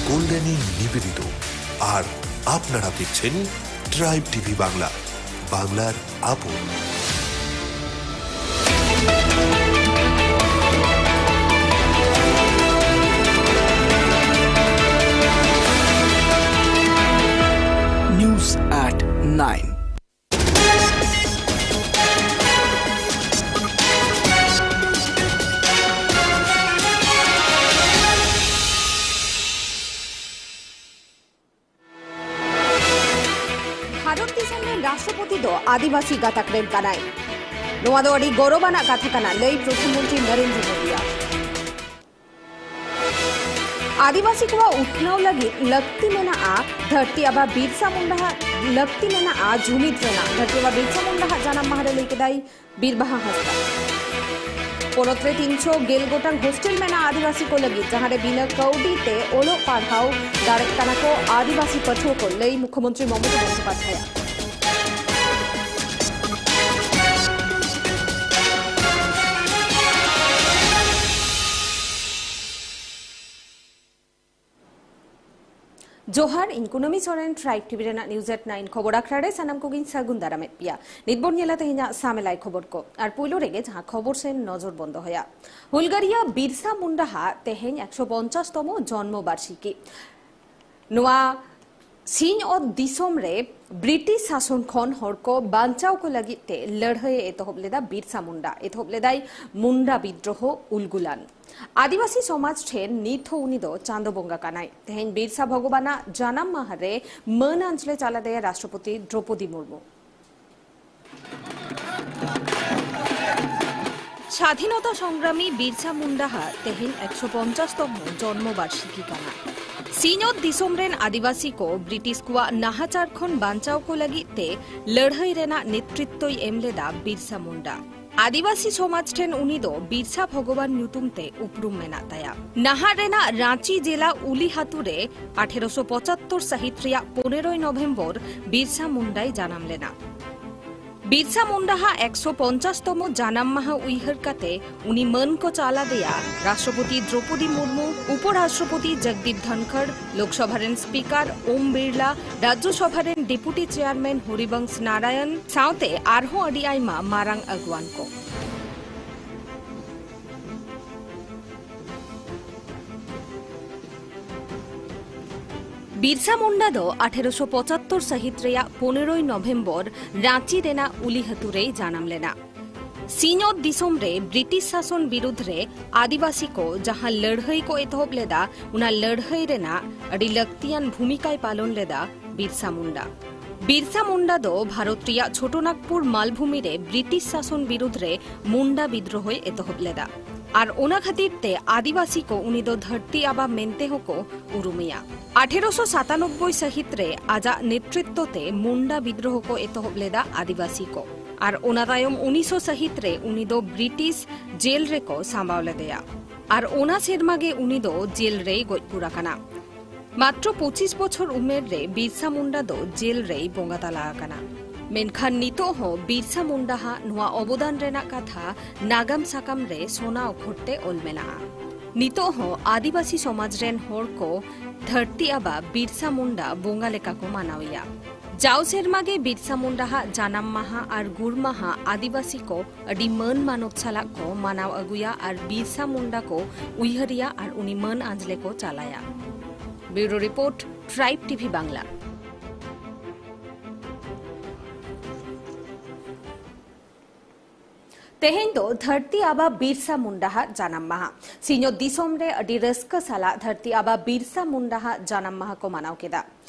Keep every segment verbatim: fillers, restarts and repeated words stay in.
কল্যাণী নিবেদিত। আর আপনারা দেখছেন ট্রাইব টিভি বাংলা, বাংলার আপন। News at nine. ᱵᱷᱟᱨᱚᱛ ᱫᱤᱥᱚᱢ ᱨᱮᱱ ᱨᱟᱥᱴᱨᱚᱯᱚᱛᱤ ᱫᱚ ᱟᱹᱫᱤᱵᱟᱹᱥᱤ ᱜᱟᱛᱟᱠ ᱨᱮᱱ ᱠᱟᱱᱟᱭ᱾ ᱱᱚᱣᱟ ᱫᱚ ᱟᱹᱰᱤ ᱜᱚᱨᱚᱵᱽ ᱟᱱᱟᱜ ᱠᱟᱛᱷᱟ ᱠᱟᱱᱟ, ᱞᱟᱹᱭ ᱯᱨᱚᱫᱷᱟᱱ ᱢᱚᱱᱛᱨᱤ ᱱᱚᱨᱮᱱᱫᱨᱚ ᱢᱳᱫᱤᱭᱟᱜ᱾ ᱟᱹᱫᱤᱵᱟᱹᱥᱤ ᱠᱚᱣᱟᱜ ᱩᱛᱱᱟᱹᱣ ᱞᱟᱹᱜᱤᱫ ᱞᱟᱹᱠᱛᱤ ᱢᱮᱱᱟᱜᱼᱟ ᱫᱷᱟᱹᱨᱛᱤ ᱟᱵᱟ ᱵᱤᱨᱥᱟ ᱢᱩᱱᱰᱟᱣᱟᱜ, ᱞᱟᱹᱠᱛᱤ ᱢᱮᱱᱟᱜᱼᱟ ᱡᱩᱢᱤᱫ ᱨᱮᱱᱟᱜ᱾ ᱫᱷᱟᱹᱨᱛᱤ ᱟᱵᱟ ᱵᱤᱨᱥᱟ ᱢᱩᱱᱰᱟᱣᱟᱜ ᱡᱟᱱᱟᱢ ᱢᱟᱦᱟ ᱨᱮ ᱞᱟᱹᱭ ᱠᱮᱫᱟᱭ ᱵᱤᱨᱵᱟᱦᱟ ᱦᱟᱸᱥᱫᱟ᱾ ᱯᱚᱱᱚᱛ ᱨᱮ ᱛᱤᱱᱥᱚ ᱜᱮᱞ ᱜᱚᱴᱟᱝ ᱦᱳᱥᱴᱮᱞ ᱢᱮᱱᱟᱜᱼᱟ ᱟᱹᱫᱤᱵᱟᱹᱥᱤ ᱠᱚ ᱞᱟᱹᱜᱤᱫ, ᱡᱟᱦᱟᱸ ᱨᱮ ᱵᱤᱱᱟᱹ ᱠᱟᱹᱣᱰᱤ ᱛᱮ ᱚᱞᱚᱜ ᱯᱟᱲᱦᱟᱣ ᱫᱟᱲᱮᱜ ᱠᱟᱱᱟ ᱠᱚ ᱟᱹᱫᱤᱵᱟᱹᱥᱤ ᱯᱟᱹᱴᱷᱩᱣᱟᱹ ᱠᱚ, ᱞᱟᱹᱭ ᱢᱩᱠᱷᱭᱚᱢᱚᱱᱛᱨᱤ ᱢᱚᱢᱚᱛᱟ ᱵᱚᱱᱫᱳᱯᱟᱫᱽᱫᱷᱟᱭ᱾ ᱡᱚᱦᱟᱨ, ᱤᱧ ᱠᱩᱱᱟᱹᱢᱤ ᱥᱚᱨᱮᱱ, ᱴᱨᱟᱭᱤᱵᱽ ᱴᱤᱵᱷᱤ ᱨᱮᱱᱟᱜ ᱱᱤᱭᱩᱡᱽ ᱮᱴ ᱱᱟᱭᱤᱱ ᱠᱷᱚᱵᱚᱨ ᱟᱠᱷᱲᱟ ᱨᱮ ᱥᱟᱱᱟᱢ ᱠᱚᱜᱮᱧ ᱥᱟᱹᱜᱩᱱ ᱫᱟᱨᱟᱢᱮᱫ ᱯᱮᱭᱟ᱾ ᱱᱤᱛ ᱵᱚᱱ ᱧᱮᱞᱟ ᱛᱮᱦᱮᱧᱟᱜ ᱥᱟᱢᱮᱞᱟᱭ ᱠᱷᱚᱵᱚᱨ ᱠᱚ᱾ ᱟᱨ ᱯᱩᱭᱞᱩ ᱨᱮᱜᱮ ᱡᱟᱦᱟᱸ ᱠᱷᱚᱵᱚᱨ ᱥᱮᱱ ᱱᱚᱡᱚᱨ ᱵᱚᱱ ᱫᱚᱦᱚᱭᱟ, ᱦᱩᱞᱜᱟᱹᱨᱤᱭᱟᱹ ᱵᱤᱨᱥᱟ ᱢᱩᱱᱰᱟ ᱦᱟᱜ ᱛᱮᱦᱮᱧ ᱮᱠᱥᱚ ᱯᱚᱧᱪᱟᱥ ᱛᱚᱢᱚ ᱡᱚᱱᱢᱚ ᱵᱟᱨᱥᱤᱠᱤ᱾ ᱱᱚᱣᱟ ᱥᱤᱧᱚᱛ ᱫᱤᱥᱚᱢ ᱨᱮ ᱵᱨᱤᱴᱤᱥ ᱥᱟᱥᱚᱱ ᱠᱷᱚᱱ ᱦᱚᱲ ᱠᱚ ᱵᱟᱧᱪᱟᱣ ᱠᱚ ᱞᱟᱹᱜᱤᱫ ᱛᱮ ᱞᱟᱹᱲᱦᱟᱹᱭ ᱮ ᱮᱛᱚᱦᱚᱵ ᱞᱮᱫᱟ ᱵᱤᱨᱥᱟ ᱢᱩᱱᱰᱟ᱾ ᱮᱛᱚᱦᱚᱵ ᱞᱮᱫᱟᱭ ᱢᱩᱱᱰᱟ ᱵᱤᱫᱽᱨᱳᱦᱚ ᱩᱞᱜᱩᱞᱟᱱ᱾ ᱟᱹᱫᱤᱵᱟᱹᱥᱤ ᱥᱚᱢᱟᱡᱽ ᱴᱷᱮᱱ ᱱᱤᱛ ᱦᱚᱸ ᱩᱱᱤ ᱫᱚ ᱪᱟᱸᱫᱚ ᱵᱚᱸᱜᱟ ᱠᱟᱱᱟᱭ᱾ ᱛᱮᱦᱮᱧ ᱵᱤᱨᱥᱟ ᱵᱷᱚᱜᱚᱵᱟᱱᱟᱜ ᱡᱟᱱᱟᱢ ᱢᱟᱦᱟ ᱨᱮ ᱢᱟᱹᱱ ᱟᱧᱡᱽᱞᱮ ᱪᱟᱞ ᱟᱫᱮᱭᱟ ᱨᱟᱥᱴᱨᱚᱯᱚᱛᱤ ᱫᱨᱚᱯᱚᱫᱤ ᱢᱩᱨᱢᱩ᱾ ᱥᱟᱫᱷᱤᱱᱚᱛᱟ ᱥᱚᱝᱜᱨᱟᱢᱤ ᱵᱤᱨᱥᱟ ᱢᱩᱱᱰᱟ ᱦᱟᱜ ᱛᱮᱦᱮᱧ ᱮᱠᱥᱚ ᱯᱚᱧᱪᱟᱥ ᱛᱚᱢᱚ ᱡᱚᱱᱢᱚ ᱵᱟᱨᱥᱤᱠᱤ ᱠᱟᱱᱟ᱾ ᱥᱤᱧᱚᱛ ᱫᱤᱥᱚᱢ ᱨᱮᱱ ᱟᱹᱫᱤᱵᱟᱹᱥᱤ ᱠᱚ ᱵᱨᱤᱴᱤᱥ ᱠᱚᱣᱟᱜ ᱱᱟᱦᱟᱪᱟᱨ ᱠᱷᱚᱱ ᱵᱟᱧᱪᱟᱣ ᱠᱚ ᱞᱟᱹᱜᱤᱫ ᱛᱮ ᱞᱟᱹᱲᱦᱟᱹᱭ ᱨᱮᱱᱟᱜ ᱱᱮᱛᱨᱤᱛᱵᱚᱭ ᱮᱢ ᱞᱮᱫᱟ ᱵᱤᱨᱥᱟ ᱢᱩᱱᱰᱟ᱾ ᱟᱹᱫᱤᱵᱟᱹᱥᱤ ᱥᱚᱢᱟᱡᱽ ᱴᱷᱮᱱ ᱩᱱᱤ ᱫᱚ ᱵᱤᱨᱥᱟ ᱵᱷᱚᱜᱚᱵᱟᱱ ᱧᱩᱛᱩᱢ ᱛᱮ ᱩᱯᱨᱩᱢ ᱢᱮᱱᱟᱜ ᱛᱟᱭᱟ᱾ ᱱᱟᱦᱟᱜ ᱨᱮᱱᱟᱜ ᱨᱟᱸᱪᱤ ᱡᱮᱞᱟ ᱩᱞᱤᱦᱟᱛᱩ ᱨᱮ ᱟᱴᱷᱮᱨᱚᱥᱚ ᱯᱚᱸᱪᱟᱛᱛᱳᱨ ᱥᱟᱹᱦᱤᱛ ᱨᱮᱭᱟᱜ ᱯᱚᱱᱮᱨᱚᱭ ᱱᱚᱵᱷᱮᱢᱵᱚᱨ ᱵᱤᱨᱥᱟ ᱢᱩᱱᱰᱟᱭ ᱡᱟᱱᱟᱢ ᱞᱮᱱᱟ᱾ ᱵᱤᱨᱥᱟ ᱢᱩᱱᱰᱟ ᱦᱟᱜ ᱮᱠᱥᱚ ᱯᱚᱧᱪᱟᱥ ᱛᱚᱢᱚ ᱡᱟᱱᱟᱢ ᱢᱟᱦᱟ ᱩᱭᱦᱟᱹᱨ ᱠᱟᱛᱮ ᱩᱱᱤ ᱢᱟᱹᱱ ᱠᱚ ᱪᱟᱞ ᱟᱫᱮᱭᱟ ᱨᱟᱥᱴᱨᱚᱯᱚᱛᱤ ᱫᱨᱚᱯᱚᱫᱤ ᱢᱩᱨᱢᱩ, ᱩᱯᱚ ᱨᱟᱥᱴᱨᱚᱯᱚᱛᱤ ᱡᱚᱜᱫᱤᱯ ᱫᱷᱚᱱᱠᱷᱚᱲ, ᱞᱳᱠᱥᱚᱵᱷᱟ ᱨᱮᱱ ᱥᱯᱤᱠᱟᱨ ᱳᱢ ᱵᱤᱨᱞᱟ, ᱨᱟᱡᱽᱡᱚᱥᱚᱵᱷᱟ ᱨᱮᱱ ᱰᱮᱯᱩᱴᱤ ᱪᱮᱭᱟᱨᱢᱮᱱ ᱦᱚᱨᱤᱵᱚᱝᱥ ᱱᱟᱨᱟᱭᱚᱱ ᱥᱟᱶᱛᱮ ᱟᱨᱦᱚᱸ ᱟᱹᱰᱤ ᱟᱭᱢᱟ ᱢᱟᱨᱟᱝ ᱟᱹᱜᱩᱣᱟᱱ ᱠᱚ᱾ ᱵᱤᱨᱥᱟ ᱢᱩᱱᱰᱟ ᱫᱚ ᱟᱴᱷᱮᱨᱚᱥᱚ ᱯᱚᱸᱪᱟᱛᱛᱳᱨ ᱥᱟᱹᱦᱤᱛ ᱨᱮᱭᱟᱜ ᱯᱚᱱᱮᱨᱚᱭ ᱱᱚᱵᱷᱮᱢᱵᱚᱨ ᱨᱟᱸᱪᱤ ᱨᱮᱱᱟᱜ ᱩᱞᱤᱦᱟᱹᱛᱩ ᱨᱮᱭ ᱡᱟᱱᱟᱢ ᱞᱮᱱᱟ᱾ ᱥᱤᱧᱚᱛ ᱫᱤᱥᱚᱢ ᱨᱮ ᱵᱨᱤᱴᱤᱥ ᱥᱟᱥᱚᱱ ᱵᱤᱨᱩᱫᱷ ᱨᱮ ᱟᱹᱫᱤᱵᱟᱹᱥᱤ ᱠᱚ ᱡᱟᱦᱟᱸ ᱞᱟᱹᱲᱦᱟᱹᱭ ᱠᱚ ᱮᱛᱚᱦᱚᱵ ᱞᱮᱫᱟ, ᱚᱱᱟ ᱞᱟᱹᱲᱦᱟᱹᱭ ᱨᱮᱱᱟᱜ ᱟᱹᱰᱤ ᱞᱟᱹᱠᱛᱤᱭᱟᱱ ᱵᱷᱩᱢᱤᱠᱟᱭ ᱯᱟᱞᱚᱱ ᱞᱮᱫᱟ ᱵᱤᱨᱥᱟ ᱢᱩᱱᱰᱟ᱾ ᱵᱤᱨᱥᱟ ᱢᱩᱱᱰᱟ ᱫᱚ ᱵᱷᱟᱨᱚᱛ ᱨᱮᱭᱟᱜ ᱪᱷᱳᱴᱳᱱᱟᱜᱽᱯᱩᱨ ᱢᱟᱞᱵᱷᱩᱢᱤ ᱨᱮ ᱵᱨᱤᱴᱤᱥ ᱥᱟᱥᱚᱱ ᱵᱤᱨᱩᱫᱷ ᱨᱮ ᱢᱩᱱᱰᱟ ᱵᱤᱫᱽᱨᱳᱦᱚᱭ ᱮᱛᱚᱦᱚᱵ ᱞᱮᱫᱟ ᱟᱨ ᱚᱱᱟ ᱠᱷᱟᱹᱛᱤᱨ ᱛᱮ ᱟᱹᱫᱤᱵᱟᱹᱥᱤ ᱠᱚ ᱩᱱᱤ ᱫᱚ ᱫᱷᱟᱹᱨᱛᱤ ᱟᱵᱟ ᱢᱮᱱᱛᱮ ᱦᱚᱸᱠᱚ ᱩᱨᱩᱢᱮᱭᱟ᱾ ᱟᱴᱷᱮᱨᱚᱥᱚ ᱥᱟᱛᱟᱱᱚᱵᱵᱳᱭ ᱥᱟᱹᱦᱤᱛ ᱨᱮ ᱟᱡᱟᱜ ᱱᱮᱛᱨᱤᱛᱛᱚ ᱛᱮ ᱢᱩᱱᱰᱟ ᱵᱤᱫᱽᱨᱳᱦᱚ ᱠᱚ ᱮᱛᱚᱦᱚᱵ ᱞᱮᱫᱟ ᱟᱹᱫᱤᱵᱟᱹᱥᱤ ᱠᱚ ᱟᱨ ᱚᱱᱟ ᱛᱟᱭᱚᱢ ᱩᱱᱤᱥᱥᱚ ᱥᱟᱹᱦᱤᱛ ᱨᱮ ᱩᱱᱤ ᱫᱚ ᱵᱨᱤᱴᱤᱥ ᱡᱮᱞ ᱨᱮᱠᱚ ᱥᱟᱢᱵᱟᱣ ᱞᱮᱫᱮᱭᱟ ᱟᱨ ᱚᱱᱟ ᱥᱮᱨᱢᱟ ᱜᱮ ᱩᱱᱤ ᱫᱚ ᱡᱮᱞ ᱨᱮᱭ ᱜᱚᱡ ᱜᱩᱨ ᱟᱠᱟᱱᱟ᱾ ᱢᱟᱛᱨᱚ ᱯᱚᱸᱪᱤᱥ ᱵᱚᱪᱷᱚᱨ ᱩᱢᱮᱨ ᱨᱮ ᱵᱤᱨᱥᱟ ᱢᱩᱱᱰᱟ ᱫᱚ ᱡᱮᱞ ᱨᱮᱭ ᱵᱚᱸᱜᱟ ᱛᱟᱞᱟ ᱟᱠᱟᱱᱟ᱾ ᱢᱮᱱᱠᱷᱟᱱ ᱱᱤᱛᱚᱜ ᱦᱚᱸ ᱵᱤᱨᱥᱟ ᱢᱩᱱᱰᱟ ᱦᱟᱜ ᱱᱚᱣᱟ ᱚᱵᱚᱫᱟᱱ ᱨᱮᱱᱟᱜ ᱠᱟᱛᱷᱟ ᱱᱟᱜᱟᱢ ᱥᱟᱠᱟᱢ ᱨᱮ ᱥᱚᱱᱟ ᱚᱠᱷᱚᱨ ᱛᱮ ᱚᱞ ᱢᱮᱱᱟᱜᱼᱟ᱾ ᱱᱤᱛᱚᱜ ᱦᱚᱸ ᱟᱹᱫᱤᱵᱟᱹᱥᱤ ᱥᱚᱢᱟᱡᱽ ᱨᱮᱱ ᱦᱚᱲ ᱠᱚ ᱫᱷᱟᱹᱨᱛᱤ ᱟᱵᱟ ᱵᱤᱨᱥᱟ ᱢᱩᱱᱰᱟ ᱵᱚᱸᱜᱟ ᱞᱮᱠᱟ ᱠᱚ ᱢᱟᱱᱟᱣᱮᱭᱟ᱾ ᱡᱟᱣ ᱥᱮᱨᱢᱟ ᱜᱮ ᱵᱤᱨᱥᱟ ᱢᱩᱱᱰᱟ ᱦᱟᱜ ᱡᱟᱱᱟᱢ ᱢᱟᱦᱟ ᱟᱨ ᱜᱩᱨ ᱢᱟᱦᱟ ᱟᱹᱫᱤᱵᱟᱹᱥᱤ ᱠᱚ ᱟᱹᱰᱤ ᱢᱟᱹᱱ ᱢᱟᱱᱚᱛ ᱥᱟᱞᱟᱜ ᱠᱚ ᱢᱟᱱᱟᱣ ᱟᱹᱜᱩᱭᱟ ᱟᱨ ᱵᱤᱨᱥᱟ ᱢᱩᱱᱰᱟ ᱠᱚ ᱩᱭᱦᱟᱹᱨᱮᱭᱟ ᱟᱨ ᱩᱱᱤ ᱢᱟᱹᱱ ᱟᱸᱡᱽᱞᱮ ᱠᱚ ᱪᱟᱞᱟᱭᱟ᱾ Bureau Report, Tribe TV Bangla. ᱛᱮᱦᱮᱧ ᱫᱚ ᱫᱷᱟᱹᱨᱛᱤ ᱟᱵᱟ ᱵᱤᱨᱥᱟ ᱢᱩᱱᱰᱟ ᱦᱟᱜ ᱡᱟᱱᱟᱢ ᱢᱟᱦᱟ᱾ ᱥᱤᱧᱚᱛ ᱫᱤᱥᱚᱢ ᱨᱮ ᱟᱹᱰᱤ ᱨᱟᱹᱥᱠᱟᱹ ᱥᱟᱞᱟᱜ ᱫᱷᱟᱹᱨᱛᱤ ᱟᱵᱟ ᱵᱤᱨᱥᱟ ᱢᱩᱱᱰᱟ ᱦᱟᱜ ᱡᱟᱱᱟᱢ ᱢᱟᱦᱟ ᱠᱚ ᱢᱟᱱᱟᱣ ᱠᱮᱫᱟ᱾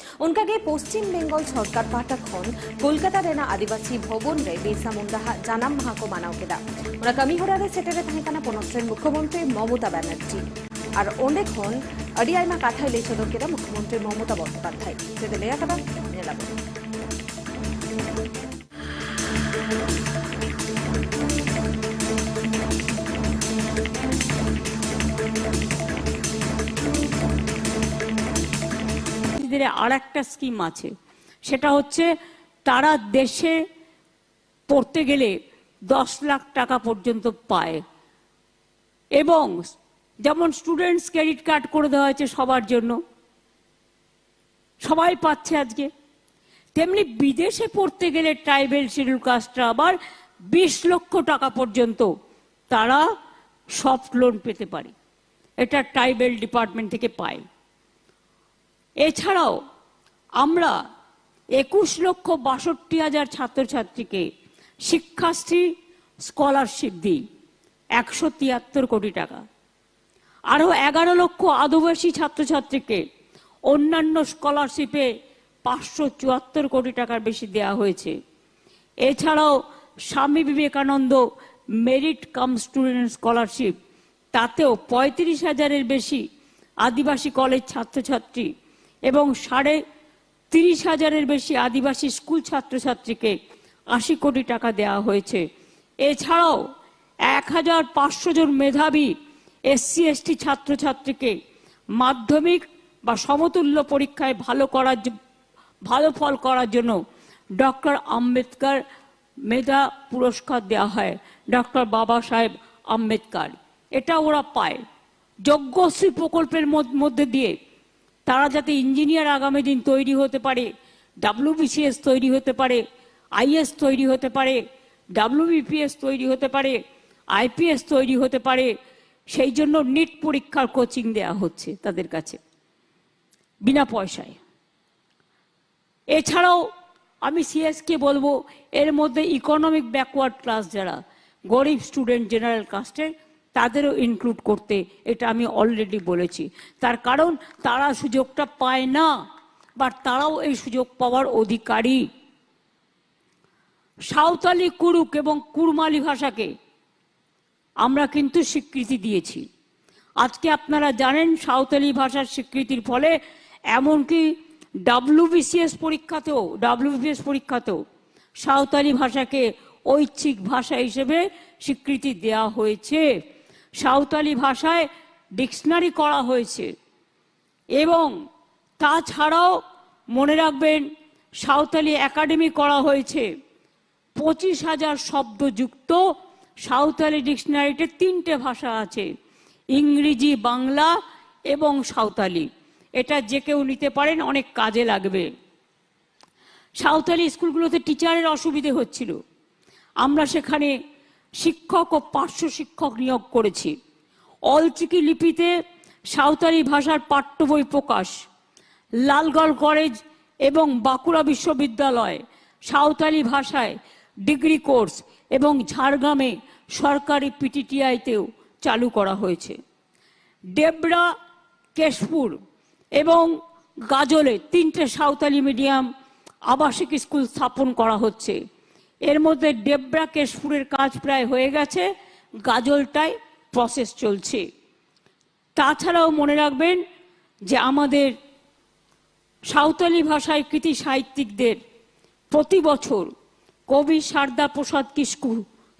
ᱚᱱᱠᱟᱜᱮ ᱯᱚᱥᱪᱤᱢ ᱵᱮᱝᱜᱚᱞ ᱥᱚᱨᱠᱟᱨ ᱯᱟᱦᱴᱟ ᱠᱷᱚᱱ ᱠᱳᱞᱠᱟᱛᱟ ᱨᱮᱱᱟᱜ ᱟᱹᱫᱤᱵᱟᱹᱥᱤ ᱵᱷᱚᱵᱚᱱ ᱨᱮ ᱵᱤᱨᱥᱟ ᱢᱩᱱᱰᱟ ᱦᱟᱜ ᱡᱟᱱᱟᱢ ᱢᱟᱦᱟ ᱠᱚ ᱢᱟᱱᱟᱣ ᱠᱮᱫᱟ᱾ ᱚᱱᱟ ᱠᱟᱹᱢᱤ ᱦᱚᱨᱟ ᱨᱮ ᱥᱮᱴᱮᱨ ᱮ ᱛᱟᱦᱮᱸ ᱠᱟᱱᱟ ᱯᱚᱱᱚᱛ ᱨᱮᱱ ᱢᱩᱠᱷᱭᱚᱢᱚᱱᱛᱨᱤ ᱢᱚᱢᱚᱛᱟ ᱵᱟᱱᱟᱨᱡᱤ᱾ ᱟᱨ ᱚᱸᱰᱮ ᱠᱷᱚᱱ ᱟᱹᱰᱤ ᱟᱭᱢᱟ ᱠᱟᱛᱷᱟᱭ ᱞᱟᱹᱭ ᱥᱚᱫᱚᱨ ᱠᱮᱫᱟ ᱢᱩᱠᱷᱭᱚᱢᱚᱱᱛᱨᱤ ᱢᱚᱢᱚᱛᱟ ᱵᱚᱱᱫᱳᱯᱟᱫᱽᱫᱷᱟᱭ᱾ ᱪᱮᱫ ᱮ ᱞᱟᱹᱭ ᱟᱠᱟᱫᱟ, ᱧᱮᱞᱟᱵᱚᱱ᱾ নিজেদের আর একটা স্কিম আছে, সেটা হচ্ছে তারা দেশে পড়তে গেলে দশ লাখ টাকা পর্যন্ত পায়। এবং যেমন স্টুডেন্টস ক্রেডিট কার্ড করে দেওয়া হয়েছে সবার জন্য, সবাই পাচ্ছে আজকে, তেমনি বিদেশে পড়তে গেলে ট্রাইবাল শিডিউল কাস্টরা আবার বিশ লক্ষ টাকা পর্যন্ত তারা সফট লোন পেতে পারে। এটা ট্রাইবাল ডিপার্টমেন্ট থেকে পায়। এছাড়াও আমরা একুশ লক্ষ বাষট্টি হাজার ছাত্রছাত্রীকে শিক্ষাশ্রী স্কলারশিপ দিই, একশো তিয়াত্তর কোটি টাকা। আরও এগারো লক্ষ আদিবাসী ছাত্রছাত্রীকে অন্যান্য স্কলারশিপে পাঁচশো চুয়াত্তর কোটি টাকার বেশি দেওয়া হয়েছে। এছাড়াও Swami Vivekananda merit cum student scholarship, তাতেও পঁয়ত্রিশ হাজারের বেশি আদিবাসী কলেজ ছাত্রছাত্রী এবং সাড়ে তিরিশ হাজারের বেশি আদিবাসী স্কুল ছাত্রছাত্রীকে আশি কোটি টাকা দেওয়া হয়েছে। এছাড়াও এক হাজার পাঁচশো জন মেধাবী এসসি এসটি ছাত্রছাত্রীকে মাধ্যমিক বা সমতুল্য পরীক্ষায় ভালো করার জ- ভালো ফল করার জন্য ডক্টর আম্বেদকর মেধা পুরস্কার দেওয়া হয়, ডক্টর বাবা সাহেব আম্বেদকর। এটা ওরা পায়। যজ্ঞশ্রী প্রকল্পের মধ্য- মধ্যে দিয়ে তারা যাতে ইঞ্জিনিয়ার আগামী দিন তৈরি হতে পারে, ডাব্লিউবিসিএস তৈরি হতে পারে, আইএস তৈরি হতে পারে, ডাব্লিউবিপিএস তৈরি হতে পারে, আইপিএস তৈরি হতে পারে, সেই জন্য নিট পরীক্ষার কোচিং দেওয়া হচ্ছে তাদের কাছে বিনা পয়সায়। এছাড়াও আমি সিএসকে বলবো, এর মধ্যে ইকোনমিক ব্যাকওয়ার্ড ক্লাস, যারা গরিব স্টুডেন্ট জেনারেল কাস্টের, তাদেরও ইনক্লুড করতে, এটা আমি অলরেডি বলেছি। তার কারণ তারা সুযোগটা পায় না, বাট তারাও এই সুযোগ পাওয়ার অধিকারী। সাঁওতালি, কুড়ুক এবং কুড়মালি ভাষাকে আমরা কিন্তু স্বীকৃতি দিয়েছি। আজকে আপনারা জানেন, সাঁওতালি ভাষার স্বীকৃতির ফলে এমনকি ডাব্লিউবিসিএস পরীক্ষাতেও, ডাব্লিউবিপিএস পরীক্ষাতেও সাঁওতালি ভাষাকে ঐচ্ছিক ভাষা হিসেবে স্বীকৃতি দেওয়া হয়েছে। সাঁওতালি ভাষায় ডিকশনারি করা হয়েছে এবং তাছাড়াও মনে রাখবেন, সাঁওতালি একাডেমি করা হয়েছে। পঁচিশ হাজার শব্দযুক্ত সাঁওতালি ডিকশনারিতে তিনটে ভাষা আছে, ইংরেজি, বাংলা এবং সাঁওতালি। এটা যে কেউ নিতে পারেন, অনেক কাজে লাগবে। সাঁওতালি স্কুলগুলোতে টিচারের অসুবিধে হচ্ছিল, আমরা সেখানে শিক্ষক ও পার্শ্ব শিক্ষক নিয়োগ করেছি। অলচিকি লিপিতে সাঁওতালি ভাষার পাঠ্য বই প্রকাশ, লালগড় কলেজ এবং বাঁকুড়া বিশ্ববিদ্যালয় সাঁওতালি ভাষায় ডিগ্রি কোর্স এবং ঝাড়গ্রামে সরকারি পিটিটিআইতেও চালু করা হয়েছে। ডেবরা, কেশপুর এবং গাজলে তিনটে সাঁওতালি মিডিয়াম আবাসিক স্কুল স্থাপন করা হচ্ছে। এর মধ্যে ডেবরা কেশপুরের কাজ প্রায় হয়ে গেছে, গাজলটায় প্রসেস চলছে। তাছাড়াও মনে রাখবেন যে আমাদের সাঁওতালি ভাষায় কৃতি সাহিত্যিকদের প্রতি বছর কবি সারদা প্রসাদ কিস্কু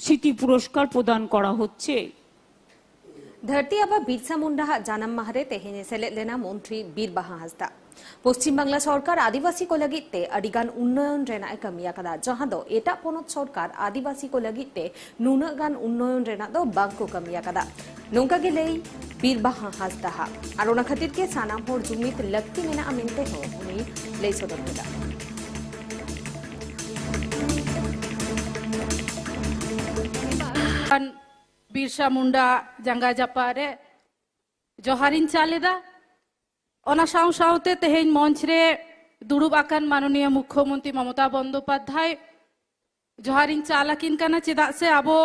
স্মৃতি পুরস্কার প্রদান করা হচ্ছে। ᱫᱷᱟᱹᱨᱛᱤ ᱟᱵᱟ ᱵᱤᱨᱥᱟ ᱢᱩᱱᱰᱟ ᱦᱟᱜ ᱡᱟᱱᱟᱢ ᱢᱟᱦᱟ ᱨᱮ ᱛᱮᱦᱮᱧ ᱮ ᱥᱮᱞᱮᱫ ᱞᱮᱱᱟ ᱢᱚᱱᱛᱨᱤ ᱵᱤᱨ ᱵᱟᱦᱟ ᱦᱟᱸᱥᱫᱟ᱾ ᱯᱚᱥᱪᱤᱢ ᱵᱟᱝᱞᱟ ᱥᱚᱨᱠᱟᱨ ᱟᱹᱫᱤᱵᱟᱹᱥᱤ ᱠᱚ ᱞᱟᱹᱜᱤᱫ ᱛᱮ ᱟᱹᱰᱤ ᱜᱟᱱ ᱩᱱᱱᱚᱭᱚᱱ ᱨᱮᱱᱟᱜ ᱮ ᱠᱟᱹᱢᱤ ᱟᱠᱟᱫᱟ, ᱡᱟᱦᱟᱸ ᱫᱚ ᱮᱴᱟᱜ ᱯᱚᱱᱚᱛ ᱥᱚᱨᱠᱟᱨ ᱟᱹᱫᱤᱵᱟᱹᱥᱤ ᱠᱚ ᱞᱟᱹᱜᱤᱫ ᱛᱮ ᱱᱩᱱᱟᱹᱜ ᱜᱟᱱ ᱩᱱᱱᱚᱭᱚᱱ ᱨᱮᱱᱟᱜ ᱫᱚ ᱵᱟᱝ ᱠᱚ ᱠᱟᱹᱢᱤ ᱟᱠᱟᱫᱟ᱾ ᱱᱚᱝᱠᱟ ᱜᱮ ᱞᱟᱹᱭ ᱵᱤᱨ ᱵᱟᱦᱟ ᱦᱟᱸᱥᱫᱟ ᱦᱟᱜ᱾ ᱟᱨ ᱚᱱᱟ ᱠᱷᱟᱹᱛᱤᱨ ᱜᱮ ᱥᱟᱱᱟᱢ ᱦᱚᱲ ᱡᱩᱢᱤᱫ ᱞᱟᱹᱠᱛᱤ ᱢᱮᱱᱟᱜᱼᱟ ᱢᱮᱱᱛᱮ ᱦᱚᱸ ᱩᱱᱤ ᱞᱟᱹᱭ ᱥᱚᱫᱚᱨ ᱠᱮᱫᱟ᱾ ᱵᱤᱨᱥᱟ ᱢᱩᱱᱰᱟ ᱡᱟᱸᱜᱟ ᱡᱟᱯᱟᱜ ᱨᱮ ᱡᱚᱦᱟᱨᱤᱧ ᱪᱟᱞ ᱮᱫᱟ᱾ ᱚᱱᱟ ᱥᱟᱶ ᱥᱟᱶᱛᱮ ᱛᱮᱦᱮᱧ ᱢᱚᱧᱪ ᱨᱮ ᱫᱩᱲᱩᱵ ᱟᱠᱟᱱ ᱢᱟᱱᱚᱱᱤᱭᱚ ᱢᱩᱠᱷᱭᱚᱢᱚᱱᱛᱨᱤ ᱢᱚᱢᱚᱛᱟ ᱵᱚᱱᱫᱳᱯᱟᱫᱽᱫᱷᱟᱭ ᱡᱚᱦᱟᱨᱤᱧ ᱪᱟᱞ ᱟᱹᱠᱤᱱ ᱠᱟᱱᱟ, ᱪᱮᱫᱟᱜ ᱥᱮ ᱟᱵᱚ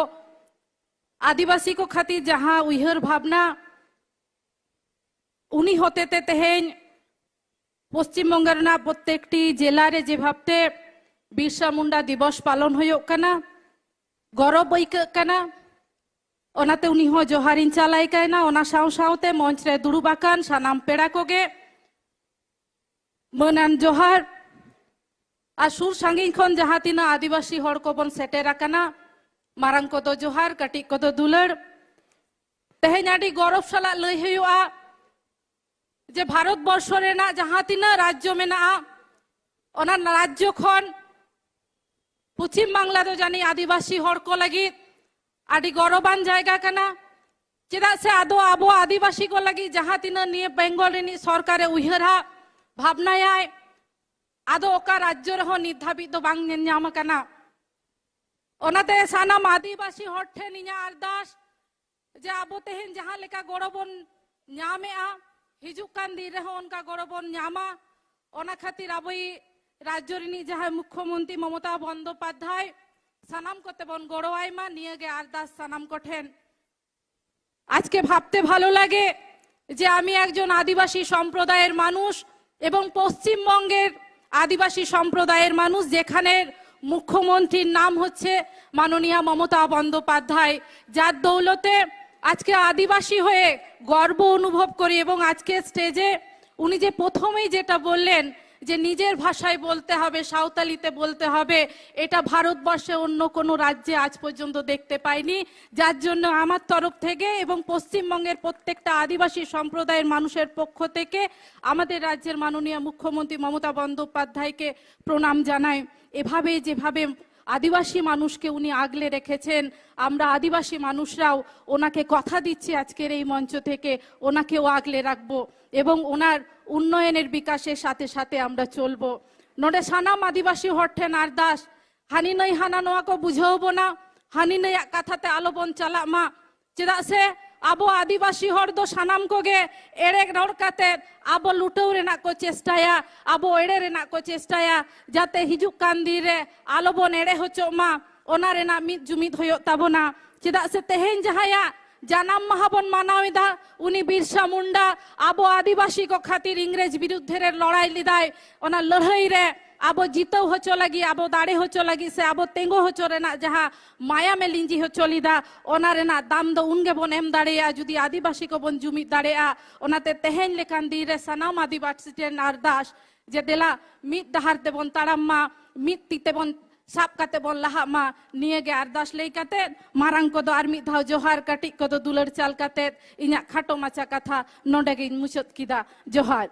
ᱟᱹᱫᱤᱵᱟᱹᱥᱤ ᱠᱚ ᱠᱷᱟᱹᱛᱤᱨ ᱡᱟᱦᱟᱸ ᱩᱭᱦᱟᱹᱨ ᱵᱷᱟᱵᱽᱱᱟ ᱩᱱᱤ ᱦᱚᱛᱮᱛᱮ ᱛᱮᱦᱮᱧ ᱯᱚᱥᱪᱤᱢ ᱵᱚᱝᱜᱚ ᱨᱮᱱᱟᱜ ᱯᱨᱚᱛᱮᱠᱴᱤ ᱡᱮᱞᱟ ᱨᱮ ᱡᱮ ᱵᱷᱟᱵᱽᱛᱮ ᱵᱤᱨᱥᱟ ᱢᱩᱱᱰᱟ ᱫᱤᱵᱚᱥ ᱯᱟᱞᱚᱱ ᱦᱩᱭᱩᱜ ᱠᱟᱱᱟ, ᱜᱚᱨᱚᱵᱽ ᱟᱹᱭᱠᱟᱹᱜ ᱠᱟᱱᱟ᱾ ᱚᱱᱟᱛᱮ ᱩᱱᱤ ᱦᱚᱸ ᱡᱚᱦᱟᱨᱤᱧ ᱪᱟᱞᱟᱭ ᱠᱟᱭᱱᱟ᱾ ᱚᱱᱟ ᱥᱟᱶ ᱥᱟᱶᱛᱮ ᱢᱚᱧᱪ ᱨᱮ ᱫᱩᱲᱩᱵ ᱟᱠᱟᱱ ᱥᱟᱱᱟᱢ ᱯᱮᱲᱟ ᱠᱚᱜᱮ ᱢᱟᱹᱱᱟᱱ ᱡᱚᱦᱟᱨ᱾ ᱟᱨ ᱥᱩᱨ ᱥᱟᱺᱜᱤᱧ ᱠᱷᱚᱱ ᱡᱟᱦᱟᱸ ᱛᱤᱱᱟᱹᱜ ᱟᱹᱫᱤᱵᱟᱹᱥᱤ ᱦᱚᱲ ᱠᱚᱵᱚᱱ ᱥᱮᱴᱮᱨ ᱟᱠᱟᱱᱟ, ᱢᱟᱨᱟᱝ ᱠᱚᱫᱚ ᱡᱚᱦᱟᱨ, ᱠᱟᱹᱴᱤᱡ ᱠᱚᱫᱚ ᱫᱩᱞᱟᱹᱲ᱾ ᱛᱮᱦᱮᱧ ᱟᱹᱰᱤ ᱜᱚᱨᱚᱵᱽ ᱥᱟᱞᱟᱜ ᱞᱟᱹᱭ ᱦᱩᱭᱩᱜᱼᱟ ᱡᱮ ᱵᱷᱟᱨᱚᱛ ᱵᱚᱨᱥᱚ ᱨᱮᱱᱟᱜ ᱡᱟᱦᱟᱸ ᱛᱤᱱᱟᱹᱜ ᱨᱟᱡᱽᱡᱚ ᱢᱮᱱᱟᱜᱼᱟ, ᱚᱱᱟ ᱨᱟᱡᱽᱡᱚ ᱠᱷᱚᱱ ᱯᱚᱪᱷᱤᱢ ᱵᱟᱝᱞᱟ ᱫᱚ ᱡᱟᱹᱱᱤᱡ ᱟᱹᱫᱤᱵᱟᱹᱥᱤ ᱦᱚᱲ ᱠᱚ ᱞᱟᱹᱜᱤᱫ ᱟᱹᱰᱤ ᱜᱚᱨᱚᱵᱟᱱ ᱡᱟᱭᱜᱟ ᱠᱟᱱᱟ᱾ ᱪᱮᱫᱟᱜ ᱥᱮ ᱟᱫᱚ ᱟᱵᱚ ᱟᱹᱫᱤᱵᱟᱹᱥᱤ ᱠᱚ ᱞᱟᱹᱜᱤᱫ ᱡᱟᱦᱟᱸ ᱛᱤᱱᱟᱹᱜ ᱱᱤᱭᱟᱹ ᱵᱮᱝᱜᱚᱞ ᱨᱤᱱᱤᱡ ᱥᱚᱨᱠᱟᱨᱮ ᱩᱭᱦᱟᱹᱨᱟ, ᱵᱷᱟᱵᱽᱱᱟᱭᱟᱭ, ᱟᱫᱚ ᱚᱠᱟ ᱨᱟᱡᱽᱡᱚ ᱨᱮᱦᱚᱸ ᱱᱤᱛ ᱫᱷᱟᱹᱵᱤᱡ ᱫᱚ ᱵᱟᱝ ᱧᱮᱞ ᱧᱟᱢ ᱟᱠᱟᱱᱟ᱾ ᱚᱱᱟᱛᱮ ᱥᱟᱱᱟᱢ ᱟᱹᱫᱤᱵᱟᱹᱥᱤ ᱦᱚᱲ ᱴᱷᱮᱱ ᱤᱧᱟᱹᱜ ᱟᱨᱫᱟᱥ ᱡᱮ ᱟᱵᱚ ᱛᱮᱦᱮᱧ ᱡᱟᱦᱟᱸ ᱞᱮᱠᱟ ᱜᱚᱲᱚ ᱵᱚᱱ ᱧᱟᱢᱮᱜᱼᱟ, ᱦᱤᱡᱩᱜ ᱠᱟᱱ ᱫᱤᱱ ᱨᱮᱦᱚᱸ ᱚᱱᱠᱟ ᱜᱚᱲᱚ ᱵᱚᱱ ᱧᱟᱢᱟ᱾ ᱚᱱᱟ ᱠᱷᱟᱹᱛᱤᱨ ᱟᱵᱚᱭᱤᱡ ᱨᱟᱡᱽᱡᱚ ᱨᱤᱱᱤᱡ ᱡᱟᱦᱟᱸᱭ ᱢᱩᱠᱠᱷᱚ ᱢᱚᱱᱛᱨᱤ ᱢᱚᱢᱚᱛᱟ ᱵᱚᱱᱫᱳᱯᱟᱫᱽᱫᱷᱟᱭ ᱥᱟᱱᱟᱢ ᱠᱚᱛᱮ ᱵᱚᱱ ᱜᱚᱲᱚᱣᱟᱭ ᱢᱟ, ᱱᱤᱭᱟᱹ ᱜᱮ ᱟᱨᱫᱟᱥ ᱥᱟᱱᱟᱢ ᱠᱚᱴᱷᱮᱱ। আজকে ভাবতে ভালো লাগে যে আমি একজন আদিবাসী সম্প্রদায়ের মানুষ এবং পশ্চিমবঙ্গের আদিবাসী সম্প্রদায়ের মানুষ, যেখানের মুখ্যমন্ত্রীর নাম হচ্ছে মাননীয়া মমতা বন্দ্যোপাধ্যায়, যার দৌলতে আজকে আদিবাসী হয়ে গর্ব অনুভব করি। এবং আজকে স্টেজে উনি যে প্রথমেই যেটা বললেন যে নিজের ভাষায় বলতে হবে, সাঁওতালিতে বলতে হবে, এটা ভারতবর্ষে অন্য কোনো রাজ্যে আজ পর্যন্ত দেখতে পাইনি। যার জন্য আমার তরফ থেকে এবং পশ্চিমবঙ্গের প্রত্যেকটা আদিবাসী সম্প্রদায়ের মানুষের পক্ষ থেকে আমাদের রাজ্যের মাননীয় মুখ্যমন্ত্রী মমতা বন্দ্যোপাধ্যায়কে প্রণাম জানাই। এভাবে যেভাবে আদিবাসী মানুষকে উনি আগলে রেখেছেন, আমরা আদিবাসী মানুষরাও ওনাকে কথা দিচ্ছি আজকের এই মঞ্চ থেকে ওনাকেও আগলে রাখবো এবং ওনার উন্নয়নের বিকাশের সাথে সাথে আমরা চলবো। ᱱᱚᱰᱮ ᱥᱟᱱᱟᱢ ᱟᱹᱫᱤᱵᱟᱹᱥᱤ ᱦᱚᱲ ᱴᱷᱮᱱ ᱟᱨᱫᱟᱥ, ᱦᱟᱹᱱᱤ ᱱᱟᱹᱭ ᱦᱟᱱᱟ ᱱᱚᱣᱟ ᱠᱚ ᱵᱩᱡᱷᱟᱹᱣ ᱵᱚᱱᱟ, ᱦᱟᱹᱱᱤ ᱱᱟᱹᱭᱟᱜ ᱠᱟᱛᱷᱟ ᱛᱮ ᱟᱞᱚ ᱵᱚᱱ ᱪᱟᱞᱟᱜ ᱢᱟ᱾ ᱪᱮᱫᱟᱜ ᱥᱮ ᱟᱵᱚ ᱟᱹᱫᱤᱵᱟᱹᱥᱤ ᱦᱚᱲ ᱫᱚ ᱥᱟᱱᱟᱢ ᱠᱚᱜᱮ ᱮᱲᱮ ᱨᱚᱲ ᱠᱟᱛᱮ ᱟᱵᱚ ᱞᱩᱴᱟᱹᱣ ᱨᱮᱱᱟᱜ ᱠᱚ ᱪᱮᱥᱴᱟᱭᱟ, ᱟᱵᱚ ᱮᱲᱮ ᱨᱮᱱᱟᱜ ᱠᱚ ᱪᱮᱥᱴᱟᱭᱟ, ᱡᱟᱛᱮ ᱦᱤᱡᱩᱜ ᱠᱟᱱ ᱫᱤᱱ ᱨᱮ ᱟᱞᱚ ᱵᱚᱱ ᱮᱲᱮ ᱦᱚᱪᱚᱜ ᱢᱟ, ᱚᱱᱟ ᱨᱮᱱᱟᱜ ᱢᱤᱫ ᱡᱩᱢᱤᱫ ᱦᱩᱭᱩᱜ ᱛᱟᱵᱚᱱᱟ᱾ ᱪᱮᱫᱟᱜ ᱥᱮ ᱛᱮᱦᱮᱧ ᱡᱟᱦᱟᱸᱭᱟᱜ ᱡᱟᱱᱟᱢ ᱢᱟᱦᱟ ᱵᱚᱱ ᱢᱟᱱᱟᱣ ᱮᱫᱟ, ᱩᱱᱤ ᱵᱤᱨᱥᱟ ᱢᱩᱱᱰᱟ ᱟᱵᱚ ᱟᱹᱫᱤᱵᱟᱹᱥᱤ ᱠᱚ ᱠᱷᱟᱹᱛᱤᱨ ᱤᱝᱨᱮᱡᱽ ᱵᱤᱨᱩᱫᱽᱫᱷᱮ ᱨᱮ ᱞᱚᱲᱟᱭ ᱞᱮᱫᱟᱭ᱾ ᱚᱱᱟ ᱞᱟᱹᱲᱦᱟᱹᱭ ᱨᱮ ᱟᱵᱚ ᱡᱤᱛᱟᱹᱣ ᱦᱚᱪᱚ ᱞᱟᱹᱜᱤᱫ, ᱟᱵᱚ ᱫᱟᱲᱮ ᱦᱚᱪᱚ ᱞᱟᱹᱜᱤᱫ ᱥᱮ ᱟᱵᱚ ᱛᱮᱸᱜᱚ ᱦᱚᱪᱚ ᱨᱮᱱᱟᱜ ᱡᱟᱦᱟᱸ ᱢᱟᱭᱟᱢᱮ ᱞᱤᱸᱡᱤ ᱦᱚᱪᱚ ᱞᱮᱫᱟ, ᱚᱱᱟ ᱨᱮᱱᱟᱜ ᱫᱟᱢ ᱫᱚ ᱩᱱ ᱜᱮᱵᱚᱱ ᱮᱢ ᱫᱟᱲᱮᱭᱟᱜᱼᱟ, ᱡᱩᱫᱤ ᱟᱹᱫᱤᱵᱟᱹᱥᱤ ᱠᱚᱵᱚᱱ ᱡᱩᱢᱤᱫ ᱫᱟᱲᱮᱭᱟᱜᱼᱟ᱾ ᱚᱱᱟᱛᱮ ᱛᱮᱦᱮᱧ ᱞᱮᱠᱟᱱ ᱫᱤᱱ ᱨᱮ ᱥᱟᱱᱟᱢ ᱟᱹᱫᱤᱵᱟᱹᱥᱤ ᱴᱷᱮᱱ ᱟᱨᱫᱟᱥ ᱡᱮ ᱫᱮᱞᱟ ᱢᱤᱫ ᱰᱟᱦᱟᱨ ᱛᱮᱵᱚᱱ ᱛᱟᱲᱟᱢ ᱢᱟ, ᱢᱤᱫ ᱛᱤ ᱛᱮᱵᱚᱱ ᱥᱟᱵ ᱠᱟᱛᱮ ᱵᱚᱱ ᱞᱟᱦᱟᱜ ᱢᱟ, ᱱᱤᱭᱟᱹ ᱜᱮ ᱟᱨᱫᱟᱥ ᱞᱟᱹᱭ ᱠᱟᱛᱮ ᱢᱟᱨᱟᱝ ᱠᱚᱫᱚ ᱟᱨ ᱢᱤᱫ ᱫᱷᱟᱣ ᱡᱚᱦᱟᱨ, ᱠᱟᱹᱴᱤᱡ ᱠᱚᱫᱚ ᱫᱩᱞᱟᱹᱲ ᱪᱟᱞ ᱠᱟᱛᱮ ᱤᱧᱟᱹᱜ ᱠᱷᱟᱴᱚ ᱢᱟᱪᱷᱟ ᱠᱟᱛᱷᱟ ᱱᱚᱰᱮ ᱜᱤᱧ ᱢᱩᱪᱟᱹᱫ ᱠᱮᱫᱟ᱾ ᱡᱚᱦᱟᱨ᱾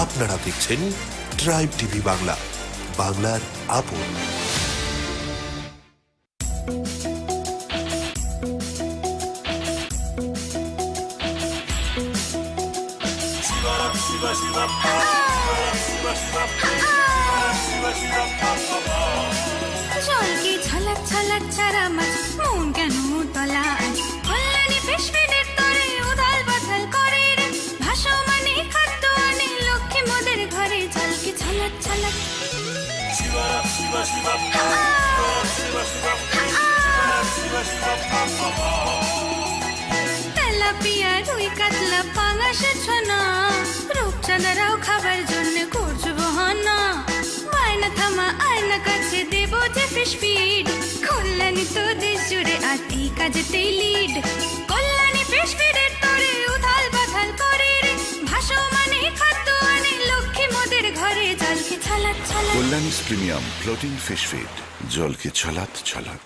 আপনারা দেখছেন ট্রাইব টিভি বাংলা, বাংলার আপন। জলকে ছলক ছলক ছাড়া মাছ, মন কেন উতলা আজ? কল্যাণী ফিশ ফিডের তরে উধাল পাথাল করে রে। ভাসমানে খাদ্য আনে, লক্ষ্মী মোদের ঘরে। জলকে ছলক ছলক। তেলাপিয়া, রুই, কাতলা, পাঙাশ, ছনা, রূপচাঁদারাও খাবার জন্য করছে বাহানা। বায়না থামা, আয়না কাছে দেব যে ফিশ ফিড। কল্যাণী তো দেশ জুড়ে আর এই কাজেতেই লিড। কল্যাণী ফিশ ফিডের তরে উথাল পাথাল করে রে। ভাসমানে খাদ্য আনে, লক্ষ্মী মোদের ঘরে। জলকে ছলাৎ ছলাৎ। কল্যাণীস প্রিমিয়াম ফ্লোটিং ফিশ ফিড, জলকে ছলাৎ ছলাৎ।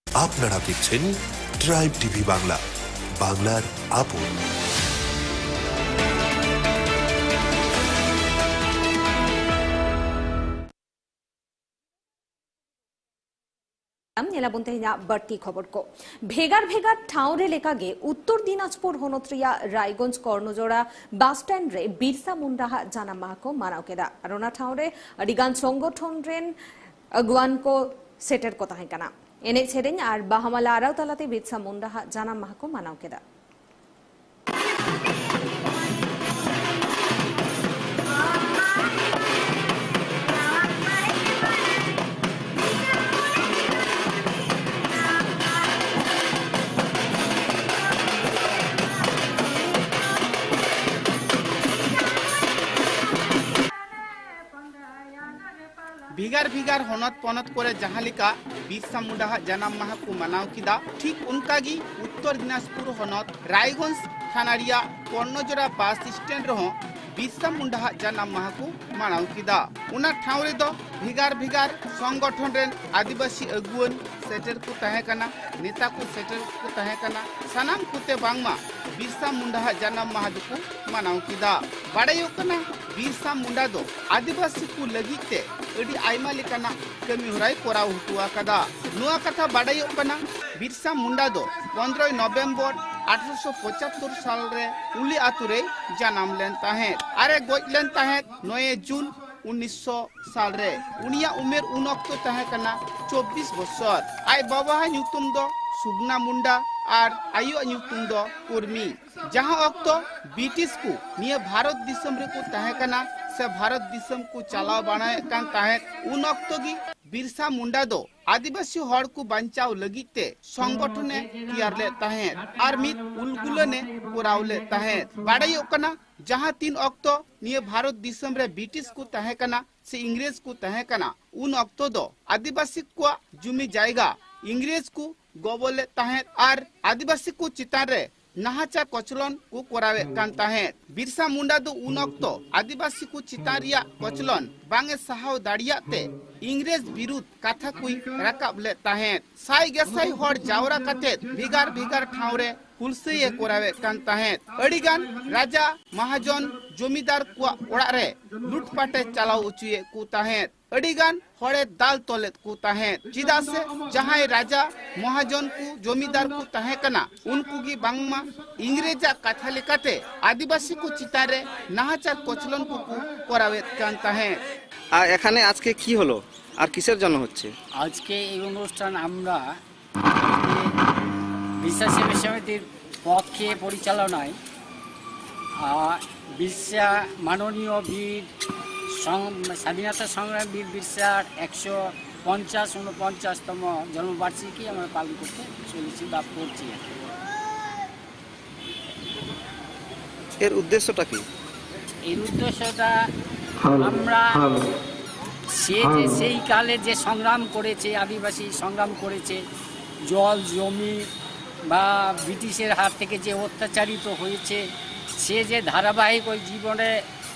আপনারা দেখছেন ট্রাইব টিভি বাংলা, বাংলার আপন। ᱧᱮᱞᱟᱵᱚᱱ ᱛᱮᱦᱮᱧᱟᱜ ᱵᱟᱹᱲᱛᱤ ᱠᱷᱚᱵᱚᱨ ᱠᱚ᱾ ᱵᱷᱮᱜᱟᱨ ᱵᱷᱮᱜᱟᱨ ᱴᱷᱟᱶ ᱨᱮ ᱞᱮᱠᱟᱜᱮ ᱩᱛᱛᱚᱨ ᱫᱤᱱᱟᱡᱽᱯᱩᱨ ᱦᱚᱱᱚᱛ ᱨᱮᱭᱟᱜ ᱨᱟᱭᱜᱚᱸᱡᱽ ᱠᱚᱨᱱᱚᱡᱳᱲᱟ ᱵᱟᱥ ᱥᱴᱮᱱᱰ ᱨᱮ ᱵᱤᱨᱥᱟ ᱢᱩᱱᱰᱟᱦᱟᱜ ᱡᱟᱱᱟᱢ ᱢᱟᱦᱟ ᱠᱚ ᱢᱟᱱᱟᱣ ᱠᱮᱫᱟ᱾ ᱟᱨ ᱚᱱᱟ ᱴᱷᱟᱶ ᱨᱮ ᱟᱹᱰᱤᱜᱟᱱ ᱥᱚᱝᱜᱚᱴᱷᱚᱱ ᱨᱮᱱ ᱟᱹᱜᱩᱣᱟᱱ ᱠᱚ ᱥᱮᱴᱮᱨ ᱠᱚ ᱛᱟᱦᱮᱸ ᱠᱟᱱᱟ᱾ ᱮᱱᱮᱡ ᱥᱮᱨᱮᱧ ᱟᱨ ᱵᱟᱦᱟ ᱢᱟᱞᱟ ᱟᱨᱟᱣ ᱛᱟᱞᱟᱛᱮ ᱵᱤᱨᱥᱟ ᱢᱩᱱᱰᱟᱦᱟᱜ ᱡᱟᱱᱟᱢ ᱢᱟᱦᱟ ᱠᱚ ᱢᱟᱱᱟᱣ ᱠᱮᱫᱟ᱾ ᱵᱷᱮᱜᱟᱨ ᱵᱷᱮᱜᱟᱨ ᱦᱚᱱᱚᱛ ᱯᱚᱱᱚᱛ ᱠᱚᱨᱮ ᱡᱟᱦᱟᱸ ᱞᱮᱠᱟ ᱵᱤᱨᱥᱟ ᱢᱩᱱᱰᱟᱦᱟᱜ ᱡᱟᱱᱟᱢ ᱢᱟᱦᱟ ᱠᱚ ᱢᱟᱱᱟᱣ ᱠᱮᱫᱟ, ᱴᱷᱤᱠ ᱚᱱᱠᱟ ᱜᱮ ᱩᱛᱛᱚᱨ ᱫᱤᱱᱟᱡᱽᱯᱩᱨ ᱦᱚᱱᱚᱛ ᱨᱟᱭᱜᱚᱸᱡᱽ ᱛᱷᱟᱱᱟ ᱨᱮᱭᱟᱜ ᱠᱚᱨᱱᱚᱡᱳᱲᱟ ᱵᱟᱥ ᱥᱴᱮᱱᱰ ᱨᱮᱦᱚᱸ ᱵᱤᱨᱥᱟ ᱢᱩᱱᱰᱟᱦᱟᱜ ᱡᱟᱱᱟᱢ ᱢᱟᱦᱟ ᱠᱚ ᱢᱟᱱᱟᱣ ᱠᱮᱫᱟ᱾ ᱚᱱᱟ ᱴᱷᱟᱶ ᱨᱮᱫᱚ ᱵᱷᱮᱜᱟᱨ ᱵᱷᱮᱜᱟᱨ ᱥᱚᱝᱜᱚᱴᱷᱚᱱ ᱨᱮᱱ ᱟᱹᱫᱤᱵᱟᱹᱥᱤ ᱟᱹᱜᱩᱣᱟᱹᱱ ᱥᱮᱴᱮᱨ ᱠᱚ ᱛᱟᱦᱮᱸ ᱠᱟᱱᱟ, ᱱᱮᱛᱟ ᱠᱚ ᱥᱮᱴᱮᱨ ᱠᱚ ᱛᱟᱦᱮᱸ ᱠᱟᱱᱟ᱾ ᱥᱟᱱᱟᱢ ᱠᱚᱛᱮ ᱵᱟᱝᱢᱟ ᱵᱤᱨᱥᱟ ᱢᱩᱱᱰᱟᱣᱟᱜ ᱡᱟᱱᱟᱢ ᱢᱟᱦᱟ ᱫᱚᱠᱚ ᱢᱟᱱᱟᱣ ᱠᱮᱫᱟ᱾ ᱵᱟᱲᱟᱭᱚᱜ ᱠᱟᱱᱟ, ᱵᱤᱨᱥᱟ ᱢᱩᱱᱰᱟ ᱫᱚ ᱟᱹᱫᱤᱵᱟᱹᱥᱤ ᱠᱚ ᱞᱟᱹᱜᱤᱫ ᱛᱮ ᱟᱹᱰᱤ ᱟᱭᱢᱟ ᱞᱮᱠᱟᱱᱟᱜ ᱠᱟᱹᱢᱤ ᱦᱚᱨᱟᱭ ᱠᱚᱨᱟᱣ ᱦᱚᱴᱚ ᱟᱠᱟᱫᱟ᱾ ᱱᱚᱣᱟ ᱠᱟᱛᱷᱟ ᱵᱟᱲᱟᱭᱚᱜ ᱠᱟᱱᱟ, ᱵᱤᱨᱥᱟ ᱢᱩᱱᱰᱟ ᱫᱚ ᱯᱚᱱᱨᱚᱭ ᱱᱚᱵᱷᱮᱢᱵᱚᱨ ᱟᱴᱷᱨᱚᱥᱚ ᱯᱚᱸᱪᱟᱛᱛᱳᱨ ᱥᱟᱞ ᱨᱮ ᱩᱞᱤ ᱟᱛᱳ ᱨᱮᱭ ᱡᱟᱱᱟᱢ ᱞᱮᱱ ᱛᱟᱦᱮᱸᱫ ᱟᱨᱮ ᱜᱚᱡ ᱞᱮᱱ ᱛᱟᱦᱮᱸᱫ ᱱᱚᱭᱮ ᱡᱩᱱ ᱩᱱᱤᱥᱥᱚ ᱥᱟᱞ ᱨᱮ᱾ ᱩᱱᱤᱭᱟᱜ ᱩᱢᱮᱨ ᱩᱱ ᱚᱠᱛᱚ ᱛᱟᱦᱮᱸ ᱠᱟᱱᱟ ᱪᱚᱵᱵᱤᱥ ᱵᱚᱪᱷᱚᱨ᱾ ᱟᱡ ᱵᱟᱵᱟᱣᱟᱜ ᱧᱩᱛᱩᱢ ᱫᱚ ᱥᱩᱜᱽᱱᱟ ᱢᱩᱱᱰᱟ ᱟᱨ ᱟᱭᱳᱣᱟᱜ ᱧᱩᱛᱩᱢ ᱫᱚ ᱩᱨᱢᱤ᱾ ᱡᱟᱦᱟᱸ ᱚᱠᱛᱚ ᱵᱨᱤᱴᱤᱥ ᱠᱚ ᱱᱤᱭᱟᱹ ᱵᱷᱟᱨᱚᱛ ᱫᱤᱥᱚᱢ ᱨᱮᱠᱚ ᱛᱟᱦᱮᱸ ᱠᱟᱱᱟ ᱥᱮ ᱵᱷᱟᱨᱚᱛ ᱫᱤᱥᱚᱢ ᱠᱚ ᱪᱟᱞᱟᱣ ᱵᱟᱲᱟᱭᱮᱫ ᱠᱟᱱ ᱛᱟᱦᱮᱸᱫ, ᱩᱱ ᱚᱠᱛᱚ ᱜᱮ ᱵᱤᱨᱥᱟ ᱢᱩᱱᱰᱟ ᱫᱚ ᱟᱹᱫᱤᱵᱟᱹᱥᱤ ᱦᱚᱲ ᱠᱚ ᱵᱟᱧᱪᱟᱣ ᱞᱟᱹᱜᱤᱫ ᱛᱮ ᱥᱚᱝᱜᱚᱴᱷᱚᱱᱮ ᱛᱮᱭᱟᱨ ᱞᱮᱫ ᱛᱟᱦᱮᱸᱫ ᱟᱨ ᱢᱤᱫ ᱩᱞᱜᱩᱞᱟᱹᱱᱮ ᱠᱚᱨᱟᱣ ᱞᱮᱫ ᱛᱟᱦᱮᱸᱫ᱾ ᱵᱟᱲᱟᱭᱚᱜ ᱠᱟᱱᱟ, ᱡᱟᱦᱟᱸ ᱛᱤᱱ ᱚᱠᱛᱚ ᱱᱤᱭᱟᱹ ᱵᱷᱟᱨᱚᱛ ᱫᱤᱥᱚᱢ ᱨᱮ ᱵᱨᱤᱴᱤᱥ ᱠᱚ ᱛᱟᱦᱮᱸ ᱠᱟᱱᱟ ᱥᱮ ᱤᱝᱨᱮᱡᱽ ᱠᱚ ᱛᱟᱦᱮᱸ ᱠᱟᱱᱟ, ᱩᱱ ᱚᱠᱛᱚ ᱫᱚ ᱟᱹᱫᱤᱵᱟᱹᱥᱤ ᱠᱚᱣᱟᱜ ᱡᱩᱢᱤ ᱡᱟᱭᱜᱟ ᱤᱝᱨᱮᱡᱽ ᱠᱚ ᱜᱚᱵᱚᱞ ᱞᱮᱫ ᱛᱟᱦᱮᱸᱫ ᱟᱨ ᱟᱹᱫᱤᱵᱟᱹᱥᱤ ᱠᱚ ᱪᱮᱛᱟᱱ ᱨᱮ ᱱᱟᱦᱟᱪᱟᱨ ᱠᱚᱪᱞᱚᱱ ᱠᱚ ᱠᱚᱨᱟᱣᱮᱫ ᱠᱟᱱ ᱛᱟᱦᱮᱸᱫ᱾ ᱵᱤᱨᱥᱟ ᱢᱩᱱᱰᱟ ᱫᱚ ᱩᱱ ᱚᱠᱛᱚ ᱟᱹᱫᱤᱵᱟᱹᱥᱤ ᱠᱚ ᱪᱮᱛᱟᱱ ᱨᱮᱭᱟᱜ ᱠᱚᱪᱞᱚᱱ ᱵᱟᱝ ᱮ ᱥᱟᱦᱟᱣ ᱫᱟᱲᱮᱭᱟᱜ ᱛᱮ ᱤᱝᱨᱮᱡᱽ ᱵᱤᱨᱩᱫᱷ ᱠᱟᱛᱷᱟ ᱠᱚᱭ ᱨᱟᱠᱟᱵ ᱞᱮᱫ ᱛᱟᱦᱮᱸᱫ᱾ ᱥᱟᱭ ᱜᱮᱥᱟᱭ ᱦᱚᱲ ᱡᱟᱣᱨᱟ ᱠᱟᱛᱮ ᱵᱷᱮᱜᱟᱨ ᱵᱷᱮᱜᱟᱨ ᱴᱷᱟᱶ ᱨᱮ ᱦᱩᱞᱥᱟᱹᱭ ᱮ ᱠᱚᱨᱟᱣᱮᱫ ᱠᱟᱱ ᱛᱟᱦᱮᱸᱫ᱾ ᱟᱹᱰᱤᱜᱟᱱ ᱨᱟᱡᱟ, ᱢᱟᱦᱟᱡᱚᱱ, ᱡᱚᱢᱤᱫᱟᱨ ᱠᱚᱣᱟᱜ ᱚᱲᱟᱜ ᱨᱮ ᱞᱩᱴᱯᱟᱴ ᱮ ᱪᱟᱞᱟᱣ ᱦᱚᱪᱚᱭᱮᱫ ᱠᱚ ᱛᱟᱦᱮᱸᱫ᱾ ᱟᱹᱰᱤᱜᱟᱱ ᱦᱚᱲᱮ ᱫᱟᱞ ᱛᱚᱞᱮᱫ ᱠᱚ ᱛᱟᱦᱮᱸᱫ᱾ ᱪᱮᱫᱟᱜ ᱥᱮ ᱡᱟᱦᱟᱸᱭ ᱨᱟᱡᱟ, ᱢᱚᱦᱟᱡᱚᱱ ᱠᱚ, ᱡᱚᱢᱤᱫᱟᱨ ᱠᱚ ᱛᱟᱦᱮᱸ ᱠᱟᱱᱟ, ᱩᱱᱠᱩ ᱜᱮ ᱵᱟᱝᱢᱟ ᱤᱝᱨᱮᱡᱟᱜ ᱠᱟᱛᱷᱟ ᱞᱮᱠᱟᱛᱮ ᱟᱹᱫᱤᱵᱟᱹᱥᱤ ᱠᱚ ᱪᱮᱛᱟᱱ ᱨᱮ ᱱᱟᱦᱟᱪᱟᱨ ᱠᱚᱪᱞᱚᱱ ᱠᱚᱠᱚ ᱠᱚᱨᱟᱣᱮᱫ ᱠᱟᱱ ᱛᱟᱦᱮᱸᱫ᱾ আর এখানে আজকে কি হলো? আর কিসের জন্য হচ্ছে? আজকে এই অনুষ্ঠান আমরা বিরসা সেবা সমিতির পক্ষে পরিচালনায় আহ, বিরসা মাননীয় বীর সং- স্বাধীনতা সংগ্রামী বীর বিরসার একশো পঞ্চাশ ঊনপঞ্চাশতম জন্মবার্ষিকী আমরা পালন করতে চলেছি বা করছি। এর উদ্দেশ্যটা কি? এর উদ্দেশ্যটা আমরা সে যে সেই কালে যে সংগ্রাম করেছে, আদিবাসী সংগ্রাম করেছে, জল জমি বা ব্রিটিশের হাত থেকে যে অত্যাচারিত হয়েছে, সে যে ধারাবাহিক ওই জীবনে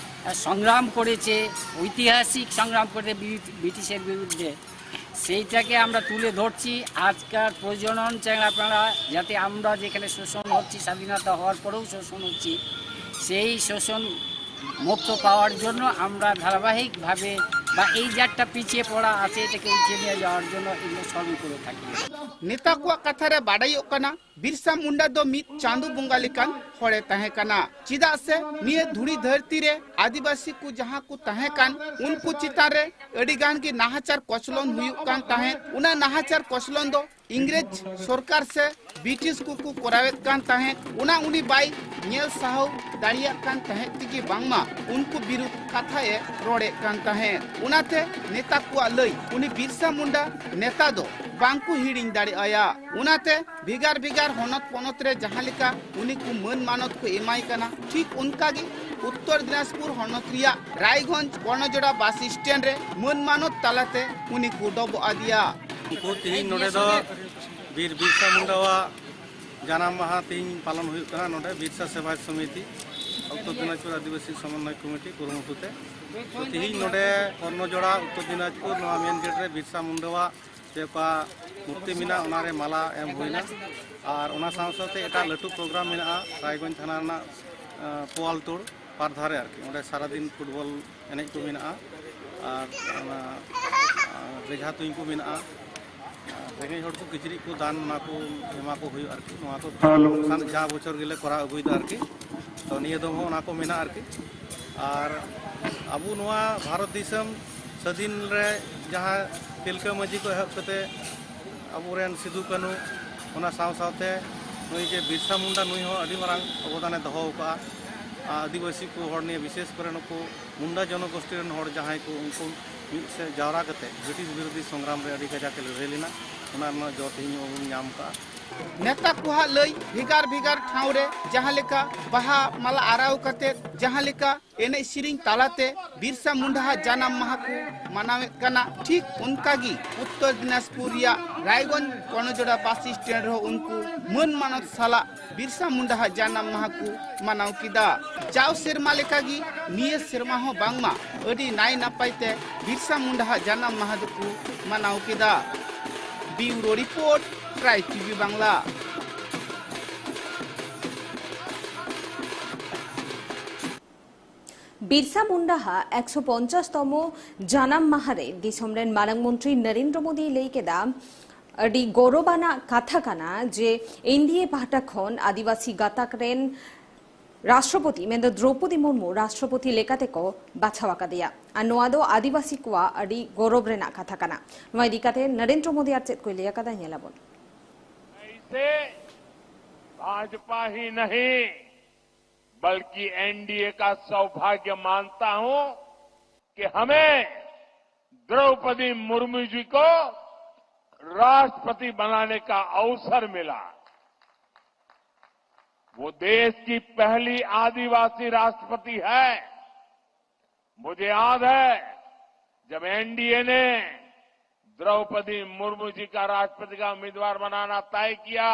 সংগ্রাম করেছে, ঐতিহাসিক সংগ্রাম করে ব্রিটিশের বিরুদ্ধে, সেইটাকে আমরা তুলে ধরছি। আজকার প্রজনন চেংড়াপেড়া, যাতে আমরা যেখানে শোষণ হচ্ছি, স্বাধীনতা হওয়ার পরেও শোষণ হচ্ছি, সেই শোষণ মুক্ত পাওয়ার জন্য আমরা ধারাবাহিকভাবে বা এই যে একটা পিছিয়ে পড়া আছে, এটাকে উঠিয়ে নিয়ে যাওয়ার জন্য এগুলো স্মরণ করে থাকি। ᱱᱮᱛᱟ ᱠᱚᱣᱟᱜ ᱠᱟᱛᱷᱟ ᱨᱮ ᱵᱟᱰᱟᱭᱚᱜ ᱠᱟᱱᱟ, ᱵᱤᱨᱥᱟ ᱢᱩᱱᱰᱟ ᱫᱚ ᱢᱤᱫ ᱪᱟᱸᱫᱚ ᱵᱚᱸᱜᱟ ᱞᱮᱠᱟᱱ ᱦᱚᱲᱮ ᱛᱟᱦᱮᱸ ᱠᱟᱱᱟ᱾ ᱪᱮᱫᱟᱜ ᱥᱮ ᱱᱤᱭᱟᱹ ᱫᱷᱩᱲᱤ ᱫᱷᱟᱹᱨᱛᱤ ᱨᱮ ᱟᱹᱫᱤᱵᱟᱹᱥᱤ ᱠᱚ ᱡᱟᱦᱟᱸ ᱠᱚ ᱛᱟᱦᱮᱸ ᱠᱟᱱ, ᱩᱱᱠᱩ ᱪᱮᱛᱟᱱ ᱨᱮ ᱟᱹᱰᱤ ᱜᱟᱱ ᱜᱮ ᱱᱟᱦᱟᱪᱟᱨ ᱠᱚᱪᱞᱚᱱ ᱦᱩᱭᱩᱜ ᱠᱟᱱ ᱛᱟᱦᱮᱸᱫ᱾ ᱚᱱᱟ ᱱᱟᱦᱟᱪᱟᱨ ᱠᱚᱪᱞᱚᱱ ᱫᱚ ᱤᱝᱨᱮᱡᱽ ᱥᱚᱨᱠᱟᱨ ᱥᱮ ᱵᱨᱤᱴᱤᱥ ᱠᱚᱠᱚ ᱠᱚᱨᱟᱣᱮᱫ ᱠᱟᱱ ᱛᱟᱦᱮᱸᱫ᱾ ᱚᱱᱟ ᱩᱱᱤ ᱵᱟᱭ ᱧᱮᱞ ᱥᱟᱦᱟᱣ ᱫᱟᱲᱮᱭᱟᱜ ᱠᱟᱱ ᱛᱟᱦᱮᱸᱫ ᱛᱮᱜᱮ ᱵᱟᱝᱢᱟ ᱩᱱᱠᱩ ᱵᱤᱨᱩᱫᱷ ᱠᱟᱛᱷᱟ ᱮ ᱨᱚᱲᱮᱫ ᱠᱟᱱ ᱛᱟᱦᱮᱸᱫ᱾ ᱚᱱᱟᱛᱮ ᱱᱮᱛᱟ ᱠᱚᱣᱟᱜ ᱞᱟᱹᱭ ᱩᱱᱤ ᱵᱤᱨᱥᱟ ᱢᱩᱱᱰᱟ ᱱᱮᱛᱟ ᱫᱚ ᱵᱟᱝ ᱠᱚ ᱦᱤᱲᱤᱧ ᱫᱟᱲᱮ ᱟᱭᱟ᱾ ᱚᱱᱟᱛᱮ ᱵᱷᱮᱜᱟᱨ ᱵᱷᱮᱜᱟᱨ ᱦᱚᱱᱚᱛ ᱯᱚᱱᱚᱛ ᱨᱮ ᱡᱟᱦᱟᱸ ᱞᱮᱠᱟ ᱩᱱᱤ ᱠᱚ ᱢᱟᱹᱱ ᱢᱟᱱᱚᱛ ᱠᱚ ᱮᱢᱟᱭ ᱠᱟᱱᱟ, ᱴᱷᱤᱠ ᱚᱱᱠᱟ ᱜᱮ ᱩᱛᱛᱚᱨ ᱫᱤᱱᱟᱡᱽᱯᱩᱨ ᱦᱚᱱᱚᱛ ᱨᱮᱭᱟᱜ ᱨᱟᱭᱜᱚᱸᱡᱽ ᱠᱚᱨᱱᱚᱡᱚᱲᱟ ᱵᱟᱥ ᱥᱴᱮᱱᱰ ᱨᱮ ᱢᱟᱹᱱ ᱢᱟᱱᱚᱛ ᱛᱟᱞᱟᱛᱮ ᱩᱱᱤ ᱠᱚ ᱰᱚᱵᱚᱜ ᱟᱫᱮᱭᱟ᱾ ᱩᱱᱠᱩ ᱛᱮᱦᱮᱧ ᱱᱚᱰᱮ ᱫᱚ ᱵᱤᱨ ᱵᱤᱨᱥᱟ ᱢᱩᱱᱰᱟᱣᱟᱜ ᱡᱟᱱᱟᱢ ᱢᱟᱦᱟ ᱛᱮᱦᱮᱧ ᱯᱟᱞᱚᱱ ᱦᱩᱭᱩᱜ ᱠᱟᱱᱟ ᱱᱚᱰᱮ ᱵᱤᱨᱥᱟ ᱥᱮᱵᱟ ᱥᱚᱢᱤᱛᱤ, ᱩᱛᱛᱚᱨ ᱫᱤᱱᱟᱡᱽᱯᱩᱨ ᱟᱹᱫᱤᱵᱟᱹᱥᱤ ᱥᱚᱢᱚᱱᱱᱚᱭ ᱠᱚᱢᱤᱴᱤ ᱠᱩᱨᱩᱢᱩᱴᱩ ᱛᱮ᱾ ᱛᱚ, ᱛᱮᱦᱮᱧ ᱱᱚᱰᱮ ᱠᱚᱨᱱᱚᱡᱚᱲᱟ ᱩᱛᱛᱚᱨ ᱫᱤᱱᱟᱡᱽᱯᱩᱨ ᱱᱚᱣᱟ ᱢᱮᱱ ᱜᱮᱴ ᱨᱮ ᱵᱤᱨᱥᱟ ᱢᱩᱱᱰᱟᱣᱟᱜ ᱡᱮ ᱚᱠᱟ ᱢᱩᱨᱛᱤ ᱢᱮᱱᱟᱜᱼᱟ, ᱚᱱᱟᱨᱮ ᱢᱟᱞᱟ ᱮᱢ ᱦᱩᱭᱱᱟ᱾ ᱟᱨ ᱚᱱᱟ ᱥᱟᱶ ᱥᱟᱶᱛᱮ ᱮᱴᱟᱜ ᱞᱟᱹᱴᱩ ᱯᱨᱳᱜᱨᱟᱢ ᱢᱮᱱᱟᱜᱼᱟ ᱨᱟᱭᱜᱚᱸᱡᱽ ᱛᱷᱟᱱᱟ ᱨᱮᱱᱟᱜ, ᱟᱸ, ᱯᱳᱣᱟᱞᱛᱳᱲ ᱯᱟᱨ ᱫᱷᱟᱨᱮ ᱟᱨᱠᱤ, ᱚᱸᱰᱮ ᱥᱟᱨᱟᱫᱤᱱ ᱯᱷᱩᱴᱵᱚᱞ ᱮᱱᱮᱡ ᱠᱚ ᱢᱮᱱᱟᱜᱼᱟ ᱟᱨ ᱚᱱᱟ, ᱟᱸ, ᱵᱮᱡᱷᱟ ᱛᱩᱧ ᱠᱚ ᱢᱮᱱᱟᱜᱼᱟ᱾ ᱟᱨ ᱨᱮᱸᱜᱮᱡ ᱦᱚᱲ ᱠᱚ ᱠᱤᱪᱨᱤᱡ ᱠᱚ ᱫᱟᱱ, ᱚᱱᱟ ᱠᱚ ᱮᱢᱟ ᱠᱚ ᱦᱩᱭᱩᱜᱼᱟ ᱟᱨᱠᱤ᱾ ᱱᱚᱣᱟ ᱠᱚ ᱡᱟ ᱵᱚᱪᱷᱚᱨ ᱜᱮᱞᱮ ᱠᱚᱨᱟᱣ ᱟᱹᱜᱩᱭᱮᱫᱟ ᱟᱨᱠᱤ᱾ ᱛᱚ, ᱱᱤᱭᱟᱹ ᱫᱚᱢ ᱦᱚᱸ ᱚᱱᱟ ᱠᱚ ᱢᱮᱱᱟᱜᱼᱟ ᱟᱨᱠᱤ᱾ ᱟᱨ ᱟᱵᱚ ᱱᱚᱣᱟ ᱵᱷᱟᱨᱚᱛ ᱫᱤᱥᱚᱢ ᱥᱟᱹᱫᱷᱤᱱ ᱨᱮ ᱡᱟᱦᱟᱸ ᱛᱤᱞᱠᱟᱹ ᱢᱟᱹᱡᱷᱤ ᱠᱚ ᱮᱦᱚᱵ ᱠᱟᱛᱮ ᱟᱵᱚᱨᱮᱱ ᱥᱤᱫᱩ ᱠᱟᱹᱱᱦᱩ, ᱚᱱᱟ ᱥᱟᱶ ᱥᱟᱶᱛᱮ ᱱᱩᱭ ᱡᱮ ᱵᱤᱨᱥᱟ ᱢᱩᱱᱰᱟ, ᱱᱩᱭ ᱦᱚᱸ ᱟᱹᱰᱤ ᱢᱟᱨᱟᱝ ᱚᱵᱚᱫᱟᱱᱮ ᱫᱚᱦᱚ ᱟᱠᱟᱫᱼᱟ᱾ ᱟᱨ ᱟᱹᱫᱤᱵᱟᱹᱥᱤ ᱠᱚ ᱦᱚᱲ ᱱᱤᱭᱮ, ᱵᱤᱥᱮᱥ ᱠᱚᱨᱮ ᱱᱩᱠᱩ ᱢᱩᱱᱰᱟ ᱡᱚᱱᱚᱜᱳᱥᱴᱤ ᱨᱮᱱ ᱦᱚᱲ ᱡᱟᱦᱟᱸᱭ ᱠᱚ, ᱩᱱᱠᱩ ᱢᱤᱫ ᱥᱮᱫ ᱡᱟᱣᱨᱟ ᱠᱟᱛᱮ ᱵᱨᱤᱴᱤᱥ ᱵᱤᱨᱳᱫᱷᱤ ᱥᱚᱝᱜᱨᱟᱢ ᱨᱮ ᱟᱹᱰᱤ ᱠᱟᱡᱟᱠ ᱮ ᱞᱟᱹᱲᱦᱟᱹᱭ ᱞᱮᱱᱟ, ᱚᱱᱟ ᱨᱮᱱᱟᱜ ᱡᱚ ᱛᱮᱦᱮᱧ ᱟᱵᱚ ᱵᱚᱱ ᱧᱟᱢ ᱟᱠᱟᱫᱼᱟ᱾ ᱱᱮᱛᱟ ᱠᱚᱣᱟᱜ ᱞᱟᱹᱭ, ᱵᱷᱮᱜᱟᱨ ᱵᱷᱮᱜᱟᱨ ᱴᱷᱟᱶ ᱨᱮ ᱡᱟᱦᱟᱸ ᱞᱮᱠᱟ ᱵᱟᱦᱟ ᱢᱟᱞᱟ ᱟᱨᱟᱣ ᱠᱟᱛᱮ, ᱡᱟᱦᱟᱸ ᱞᱮᱠᱟ ᱮᱱᱮᱡ ᱥᱮᱨᱮᱧ ᱛᱟᱞᱟᱛᱮ ᱵᱤᱨᱥᱟ ᱢᱩᱱᱰᱟᱣᱟᱜ ᱡᱟᱱᱟᱢ ᱢᱟᱦᱟ ᱠᱚ ᱢᱟᱱᱟᱣᱮᱫ ᱠᱟᱱᱟ, ᱴᱷᱤᱠ ᱚᱱᱠᱟ ᱜᱮ ᱩᱛᱛᱚᱨ ᱫᱤᱱᱟᱡᱽᱯᱩᱨ ᱨᱮᱭᱟᱜ ᱨᱟᱭᱜᱚᱸᱡᱽ ᱠᱚᱨᱱᱚᱡᱳᱲᱟ ᱵᱟᱥ ᱥᱴᱮᱱᱰ ᱨᱮᱦᱚᱸ ᱩᱱᱠᱩ ᱢᱟᱹᱱ ᱢᱟᱱᱚᱛ ᱥᱟᱞᱟᱜ ᱵᱤᱨᱥᱟ ᱢᱩᱱᱰᱟᱣᱟᱜ ᱡᱟᱱᱟᱢ ᱢᱟᱦᱟ ᱠᱚ ᱢᱟᱱᱟᱣ ᱠᱮᱫᱟ᱾ ᱡᱟᱣ ᱥᱮᱨᱢᱟ ᱞᱮᱠᱟᱜᱮ ᱱᱤᱭᱟᱹ ᱥᱮᱨᱢᱟ ᱦᱚᱸ ᱵᱟᱝᱢᱟ ᱟᱹᱰᱤ ᱱᱟᱭ ᱱᱟᱯᱟᱭ ᱛᱮ ᱵᱤᱨᱥᱟ ᱢᱩᱱᱰᱟᱣᱟᱜ ᱡᱟᱱᱟᱢ ᱢᱟᱦᱟ ᱫᱚᱠᱚ ᱢᱟᱱᱟᱣ ᱠᱮᱫᱟ᱾ Bureau report, try TV Bangla. Birsa Munda ᱦᱟᱜ ᱮᱠᱥᱚ ᱯᱚᱧᱪᱟᱥ ᱛᱚᱢᱚ ᱡᱟᱱᱟᱢ ᱢᱟᱦᱟ ᱨᱮ ᱫᱤᱥᱚᱢ ᱨᱮᱱ ᱢᱟᱨᱟᱝ ᱢᱚᱱᱛᱨᱤ ᱱᱚᱨᱮᱱᱫᱨᱚ ᱢᱳᱫᱤᱭ ᱞᱟᱹᱭ ᱠᱮᱫᱟ, ᱟᱹᱰᱤ ᱜᱚᱨᱚᱵᱟᱱᱟᱜ ᱠᱟᱛᱷᱟ ᱠᱟᱱᱟ ᱡᱮ ᱮᱱ ᱰᱤ ᱮ ᱯᱟᱦᱴᱟ ᱠᱷᱚᱱ ᱟᱹᱫᱤᱵᱟᱹᱥᱤ ᱜᱟᱛᱟᱠ ᱨᱮᱱ ᱨᱟᱥᱴᱨᱚᱯᱚᱛᱤ ᱢᱮᱱᱫᱚ ᱫᱨᱚᱣᱯᱚᱫᱤ ᱢᱩᱨᱢᱩ ᱨᱟᱥᱴᱨᱚᱯᱚᱛᱤ ᱞᱮᱠᱟᱛᱮ ᱠᱚ ᱵᱟᱪᱷᱟᱣ ᱟᱠᱟᱫᱮᱭᱟ᱾ ᱟᱨ ᱱᱚᱣᱟ ᱫᱚ ᱟᱹᱫᱤᱵᱟᱹᱥᱤ ᱠᱚᱣᱟᱜ ᱟᱹᱰᱤ ᱜᱚᱨᱚᱵ ᱨᱮᱱᱟᱜ ᱠᱟᱛᱷᱟ ᱠᱟᱱᱟ᱾ ᱱᱚᱣᱟ ᱤᱫᱤ ᱠᱟᱛᱮ ᱱᱚᱨᱮᱱᱫᱨᱚ ᱢᱳᱫᱤ ᱟᱨ ᱪᱮᱫ ᱠᱚᱭ ᱞᱟᱹᱭ ᱟᱠᱟᱫᱟ, ᱧᱮᱞᱟᱵᱚᱱ᱾ इसे भाजपा ही नहीं, बल्कि एन डी ए का सौभाग्य मानता हूं कि हमें द्रौपदी मुर्मू जी को राष्ट्रपति बनाने का अवसर मिला। वो देश की पहली आदिवासी राष्ट्रपति है। मुझे याद है, जब एन डी ए ने द्रौपदी मुर्मू जी का राष्ट्रपति का उम्मीदवार बनाना तय किया,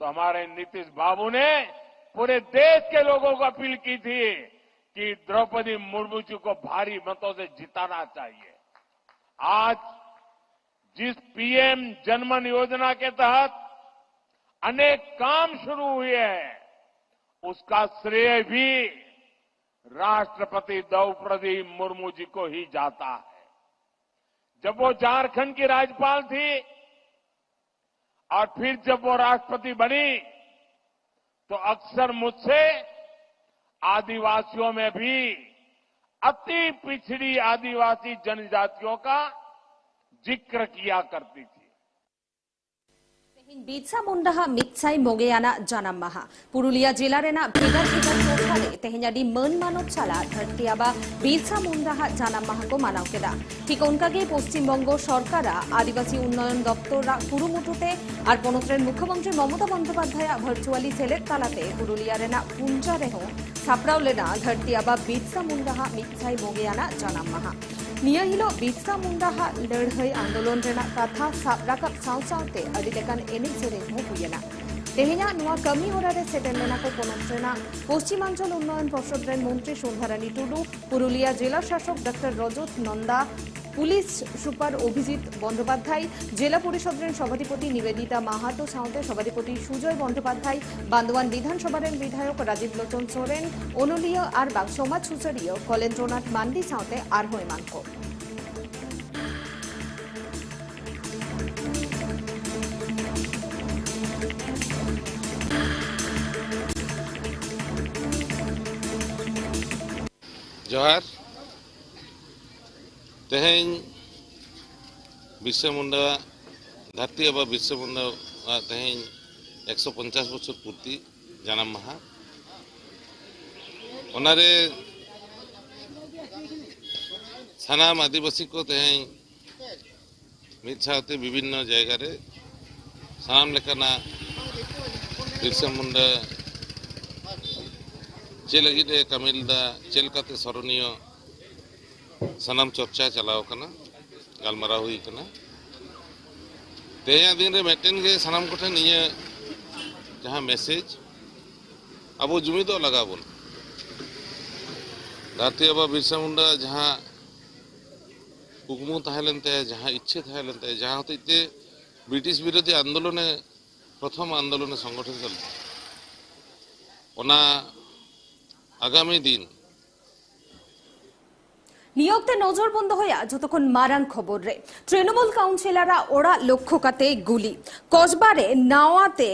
तो हमारे नीतीश बाबू ने पूरे देश के लोगों को अपील की थी कि द्रौपदी मुर्मू जी को भारी मतों से जिताना चाहिए। आज जिस पी एम जनमन योजना के तहत अनेक काम शुरू हुए हैं, उसका श्रेय भी राष्ट्रपति द्रौपदी मुर्मू जी को ही जाता है। जब वो झारखंड की राज्यपाल थी और फिर जब वो राष्ट्रपति बनी, तो अक्सर मुझसे आदिवासियों में भी अति पिछड़ी आदिवासी जनजातियों का जिक्र किया करती थी। ᱵᱤᱨᱥᱟ ᱢᱩᱱᱰᱟᱦᱟᱜ ᱢᱤᱫ ᱥᱟᱭ ᱢᱚᱜᱮᱭᱟᱱᱟᱜ ᱡᱟᱱᱟᱢ ᱢᱟᱦᱟ᱾ ᱯᱩᱨᱩᱞᱤᱭᱟ ᱡᱮᱞᱟ ᱨᱮᱱᱟᱜ ᱵᱷᱮᱜᱟᱨ ᱵᱷᱮᱜᱟᱨ ᱴᱚᱴᱷᱟ ᱨᱮ ᱛᱮᱦᱮᱧ ᱟᱹᱰᱤ ᱢᱟᱹᱱ ᱢᱟᱱᱚᱛ ᱥᱟᱞᱟᱜ ᱫᱷᱟᱹᱨᱛᱤ ᱟᱵᱟ ᱵᱤᱨᱥᱟ ᱢᱩᱱᱰᱟᱦᱟᱜ ᱡᱟᱱᱟᱢ ᱢᱟᱦᱟ ᱠᱚ ᱢᱟᱱᱟᱣ ᱠᱮᱫᱟ᱾ ᱴᱷᱤᱠ ᱚᱱᱠᱟ ᱜᱮ ᱯᱚᱥᱪᱤᱢ ᱵᱚᱝᱜᱚ ᱥᱚᱨᱠᱟᱨᱟᱜ ᱟᱹᱫᱤᱵᱟᱹᱥᱤ ᱩᱱᱱᱚᱭᱚᱱ ᱫᱚᱯᱛᱚᱨᱟᱜ ᱠᱩᱨᱩᱢᱩᱴᱩ ᱛᱮ ᱟᱨ ᱯᱚᱱᱚᱛ ᱨᱮᱱ ᱢᱩᱠᱷᱭᱚᱢᱚᱱᱛᱨᱤ ᱢᱚᱢᱚᱛᱟ ᱵᱚᱱᱫᱳᱯᱟᱫᱷᱭᱟᱭᱟᱜ ᱵᱷᱟᱨᱪᱩᱣᱟᱞᱤ ᱥᱮᱞᱮᱫ ᱛᱟᱞᱟᱛᱮ ᱯᱩᱨᱩᱞᱤᱭᱟ ᱨᱮᱱᱟᱜ ᱯᱩᱧᱡᱟ ᱨᱮᱦᱚᱸ ᱥᱟᱯᱲᱟᱣ ᱞᱮᱱᱟ ᱫᱷᱟᱹᱨᱛᱤ ᱟᱵᱟ ᱵᱤᱨᱥᱟ ᱢᱩᱱᱰᱟᱦᱟᱜ ᱢᱤᱫ ᱥᱟᱭ ᱢᱚᱜᱮᱭᱟᱱᱟᱜ ᱡᱟᱱᱟᱢ ᱢᱟᱦᱟ᱾ ᱱᱤᱭᱟᱹ ᱦᱤᱞᱳᱜ ᱵᱤᱨᱥᱟ ᱢᱩᱱᱰᱟᱦᱟᱜ ᱞᱟᱹᱲᱦᱟᱹᱭ ᱟᱱᱫᱳᱞᱚᱱ ᱨᱮᱱᱟᱜ ᱠᱟᱛᱷᱟ ᱥᱟᱵ ᱨᱟᱠᱟᱵ ᱥᱟᱶ ᱥᱟᱶᱛᱮ ᱟᱹᱰᱤ ᱞᱮᱠᱟᱱ ᱮᱱᱮᱡ ᱥᱮᱨᱮᱧ ᱦᱚᱸ ᱦᱩᱭᱮᱱᱟ᱾ ᱛᱮᱦᱮᱧᱟᱜ ᱱᱚᱣᱟ ᱠᱟᱹᱢᱤ ᱦᱚᱨᱟ ᱨᱮ ᱥᱮᱴᱮᱨ ᱞᱮᱱᱟ ᱠᱚ ᱯᱚᱱᱚᱛ ᱨᱮᱱᱟᱜ ᱯᱚᱥᱪᱤᱢᱟᱧᱪᱚᱞ ᱩᱱᱱᱚᱭᱚᱱ ᱯᱚᱨᱥᱚᱫ ᱨᱮᱱ ᱢᱚᱱᱛᱨᱤ ᱥᱚᱱᱫᱷᱟᱨᱟᱱᱤ ᱴᱩᱰᱩ, ᱯᱩᱨᱩᱞᱤᱭᱟ ᱡᱮᱞᱟ ᱥᱟᱥᱚᱠ doctor Rajat Nanda, police super Abhijit Bandyopadhyay, ᱡᱮᱞᱟ ᱯᱚᱨᱤᱥᱚᱫ ᱨᱮᱱ ᱥᱚᱵᱷᱟᱫᱷᱤᱯᱚᱛᱤ ᱱᱤᱵᱮᱫᱤᱛᱟ ᱢᱟᱦᱟᱛᱚ ᱥᱟᱶᱛᱮ ᱥᱚᱵᱷᱟᱫᱷᱤᱯᱚᱛᱤ ᱥᱩᱡᱚᱭ ᱵᱚᱱᱫᱳᱯᱟᱫᱷᱭᱟᱭ, ᱵᱟᱱᱫᱳᱣᱟᱱ ᱵᱤᱫᱷᱟᱱ ᱥᱚᱵᱷᱟ ᱨᱮᱱ ᱵᱤᱫᱷᱟᱭᱚᱠ ᱨᱟᱡᱤᱵ ᱞᱳᱪᱚᱱ ᱥᱚᱨᱮᱱ, ᱚᱱᱚᱞᱤᱭᱟᱹ ᱟᱨ ᱵᱟᱝ ᱥᱚᱢᱟᱡᱽ ᱥᱩᱥᱟᱹᱨᱤᱭᱟᱹ ᱠᱚᱞᱮᱱᱫᱨᱚᱱᱟᱛᱷ ᱢᱟᱱᱰᱤ ᱥᱟᱶᱛᱮ ᱟᱨᱦᱚᱸ ᱮᱢᱟᱱ ᱠᱚ᱾ ᱡᱚᱦᱟᱨ᱾ ᱛᱮᱦᱮᱧ ᱵᱤᱨᱥᱟ ᱢᱩᱱᱰᱟ, ᱫᱷᱟᱹᱨᱛᱤ ᱟᱵᱟ ᱵᱤᱨᱥᱟ ᱢᱩᱱᱰᱟᱣᱟᱜ ᱛᱮᱦᱮᱧ ᱮᱠᱥᱚ ᱯᱚᱧᱪᱟᱥ ᱵᱚᱪᱷᱚᱨ ᱯᱩᱨᱛᱤ ᱡᱟᱱᱟᱢ ᱢᱟᱦᱟ᱾ ᱚᱱᱟᱨᱮ ᱥᱟᱱᱟᱢ ᱟᱹᱫᱤᱵᱟᱹᱥᱤ ᱠᱚ ᱛᱮᱦᱮᱧ ᱢᱤᱫ ᱥᱟᱶᱛᱮ ᱵᱤᱵᱷᱤᱱᱱᱚ ᱡᱟᱭᱜᱟ ᱨᱮ ᱥᱟᱱᱟᱢ ᱞᱮᱠᱟᱱᱟᱜ ᱵᱤᱨᱥᱟ ᱢᱩᱱᱰᱟ ᱪᱮᱫ ᱞᱟᱹᱜᱤᱫ ᱮ ᱠᱟᱹᱢᱤ ᱞᱮᱫᱟ, ᱪᱮᱫ ᱞᱮᱠᱟᱛᱮ ᱥᱚᱨᱚᱱᱤᱭᱚ, ᱥᱟᱱᱟᱢ ᱪᱚᱨᱪᱟ ᱪᱟᱞᱟᱣ ᱟᱠᱟᱱᱟ, ᱜᱟᱞᱢᱟᱨᱟᱣ ᱦᱩᱭ ᱟᱠᱟᱱᱟ᱾ ᱛᱮᱦᱮᱧᱟᱜ ᱫᱤᱱ ᱨᱮ ᱢᱤᱫᱴᱮᱱ ᱜᱮ ᱥᱟᱱᱟᱢ ᱠᱚᱴᱷᱮᱱ ᱤᱧᱟᱹᱜ ᱡᱟᱦᱟᱸ ᱢᱮᱥᱮᱡᱽ, ᱟᱵᱚ ᱡᱩᱢᱤᱫᱚᱜ ᱞᱟᱜᱟᱣ ᱵᱚᱱᱟ᱾ ᱫᱷᱟᱹᱨᱛᱤ ᱟᱵᱟ ᱵᱤᱨᱥᱟ ᱢᱩᱱᱰᱟ ᱡᱟᱦᱟᱸ ᱠᱩᱠᱢᱩ ᱛᱟᱦᱮᱸ ᱞᱮᱱ ᱛᱟᱭᱟ, ᱡᱟᱦᱟᱸ ᱤᱪᱪᱷᱟᱹ ᱛᱟᱦᱮᱸ ᱞᱮᱱ ᱛᱟᱭᱟ, ᱡᱟᱦᱟᱸ ᱦᱚᱛᱮᱡ ᱛᱮ ᱵᱨᱤᱴᱤᱥ ᱵᱤᱨᱳᱫᱷᱤ ᱟᱱᱫᱳᱞᱚᱱᱮ, ᱯᱨᱚᱛᱷᱚᱢ ᱟᱱᱫᱳᱞᱚᱱᱮ ᱥᱚᱝᱜᱚᱴᱷᱚᱱ ᱞᱮᱫᱟ, ᱚᱱᱟ ᱟᱜᱟᱢᱤ ᱫᱤᱱ ᱱᱤᱭᱟᱹ ᱚᱠᱛᱮ ᱱᱚᱡᱚᱨ ᱵᱚᱱ ᱫᱚᱦᱚᱭᱟ ᱡᱷᱚᱛᱚ ᱠᱷᱚᱱ ᱢᱟᱨᱟᱝ ᱠᱷᱚᱵᱚᱨ ᱨᱮ᱾ ᱛᱨᱤᱱᱢᱩᱞ ᱠᱟᱣᱩᱱᱥᱤᱞᱟᱨᱟᱜ ᱚᱲᱟᱜ ᱞᱚᱠᱠᱷᱚ ᱠᱟᱛᱮ ᱜᱩᱞᱤ᱾ ᱠᱚᱥᱵᱟ ᱨᱮ ᱱᱟᱣᱟ ᱛᱮ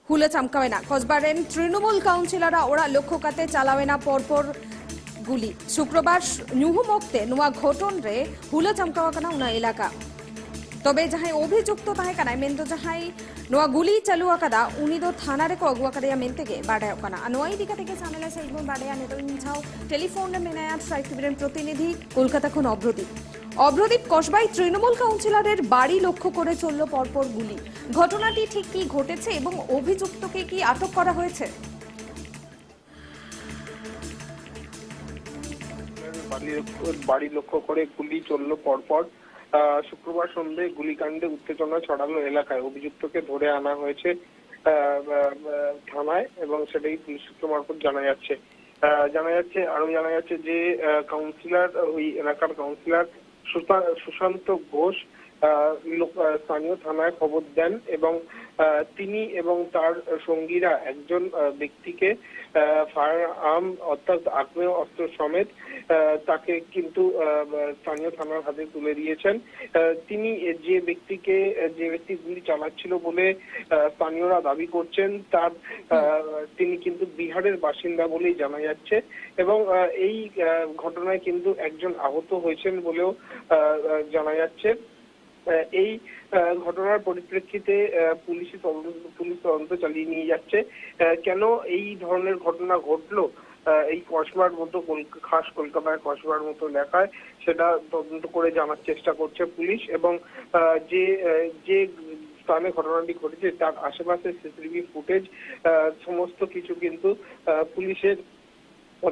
ᱦᱩᱞᱟᱹ ᱪᱟᱢᱠᱟᱣ ᱮᱱᱟ᱾ ᱠᱚᱥᱵᱟ ᱨᱮᱱ ᱛᱨᱤᱱᱢᱩᱞ ᱠᱟᱣᱩᱱᱥᱤᱞᱟᱨᱟᱜ ᱚᱲᱟᱜ ᱞᱚᱠᱠᱷᱚ ᱠᱟᱛᱮ ᱪᱟᱞᱟᱣ ᱮᱱᱟ ᱯᱚᱨᱯᱚᱨ ᱜᱩᱞᱤ᱾ ᱥᱩᱠᱨᱚᱵᱟᱨ ᱧᱩᱦᱩᱢ ᱚᱠᱛᱮ ᱱᱚᱣᱟ ᱜᱷᱚᱴᱚᱱ ᱨᱮ ᱦᱩᱞᱟᱹ ᱪᱟᱢᱠᱟᱣ ᱟᱠᱟᱱᱟ ᱚᱱᱟ ᱮᱞᱟᱠᱟ᱾ ᱛᱚᱵᱮ ᱡᱟᱦᱟᱸᱭ ᱚᱵᱷᱤᱡᱩᱠᱛᱚ ᱛᱟᱦᱮᱸ ᱠᱟᱱᱟᱭ, ᱢᱮᱱᱫᱚ ᱡᱟᱦᱟᱸᱭ ᱱᱚᱣᱟ ᱜᱩᱞᱤ ᱪᱟᱹᱞᱩ ᱟᱠᱟᱫᱟ, ᱩᱱᱤ ᱫᱚ ᱛᱷᱟᱱᱟ ᱨᱮᱠᱚ ᱟᱹᱜᱩ ᱟᱠᱟᱫᱮᱭᱟ ᱢᱮᱱᱛᱮ ᱜᱮ ᱵᱟᱰᱟᱭᱚᱜ ᱠᱟᱱᱟ᱾ ᱟᱨ ᱱᱚᱣᱟ ᱤᱫᱤ ᱠᱟᱛᱮ ᱜᱮ ᱥᱟᱱᱟᱞᱮ ᱥᱟᱹᱦᱤᱡ ᱵᱚᱱ ᱵᱟᱰᱟᱭᱟ᱾ ᱱᱤᱛᱚᱜ ᱤᱧ ᱥᱟᱶ ᱴᱮᱞᱤᱯᱷᱳᱱ ᱨᱮ ᱢᱮᱱᱟᱭᱟ ᱴᱨᱟᱭᱤᱵᱽ ᱴᱤᱵᱷᱤ ᱨᱮᱱ ᱯᱨᱚᱛᱤᱱᱤᱫᱷᱤ ᱠᱳᱞᱠᱟᱛᱟ ᱠᱷᱚᱱ ᱚᱵᱷᱨᱚᱫᱤᱯ᱾ অভ্রদীপ, কসবায় তৃণমূল কাউন্সিলরের বাড়ি লক্ষ্য করে চলল পরপর গুলি। ঘটনাটি ঠিক কি ঘটেছে এবং অভিযুক্তকে কি আটক করা হয়েছে? বাড়ি লক্ষ্য- বাড়ি লক্ষ্য করে গুলি চলল পরপর। আহ, শুক্রবার সন্ধে গুলিকাণ্ডে উত্তেজনা ছড়ালো এলাকায়। অভিযুক্তকে ধরে আনা হয়েছে আহ, আহ, আহ, থানায় এবং সেটাই পুলিশ সূত্র মারফত জানা যাচ্ছে। আহ, জানা যাচ্ছে, আরো জানা যাচ্ছে যে আহ, কাউন্সিলর, ওই এলাকার কাউন্সিলর সুশা- সুশান্ত ঘোষ আহ, লোক- আহ, স্থানীয় থানায় খবর দেন এবং আহ, তিনি এবং তার সঙ্গীরা একজন আহ, ব্যক্তিকে ফায়ার আর্ম অর্থাৎ আগ্নেয় অস্ত্র সমেত আহ, তাকে কিন্তু আহ, স্থানীয় থানার হাতে তুলে দিয়েছেন। আহ, তিনি যে ব্যক্তিকে যে ব্যক্তি গুলি চালাচ্ছিল বলে আহ, স্থানীয়রা দাবি করছেন, তার আহ, তিনি কিন্তু বিহারের বাসিন্দা বলেই জানা যাচ্ছে এবং আহ, এই আহ, ঘটনায় কিন্তু একজন আহত হয়েছেন বলেও আহ, আহ, জানা যাচ্ছে। আহ, এই আহ, ঘটনার পরিপ্রেক্ষিতে আহ, পুলিশি তদন্ত পুলিশ তদন্ত চালিয়ে নিয়ে যাচ্ছে। আহ, কেন এই ধরনের ঘটনা ঘটলো, আহ, এই কসবার মতো কল- খাস কলকাতায় কসবার মতো এলাকায়, সেটা তদন্ত করে জানার চেষ্টা করছে পুলিশ এবং আহ, যে আহ, যে স্থানে ঘটনাটি ঘটেছে তার আশেপাশে সিসিটিভি ফুটেজ সমস্ত কিছু কিন্তু আহ, পুলিশের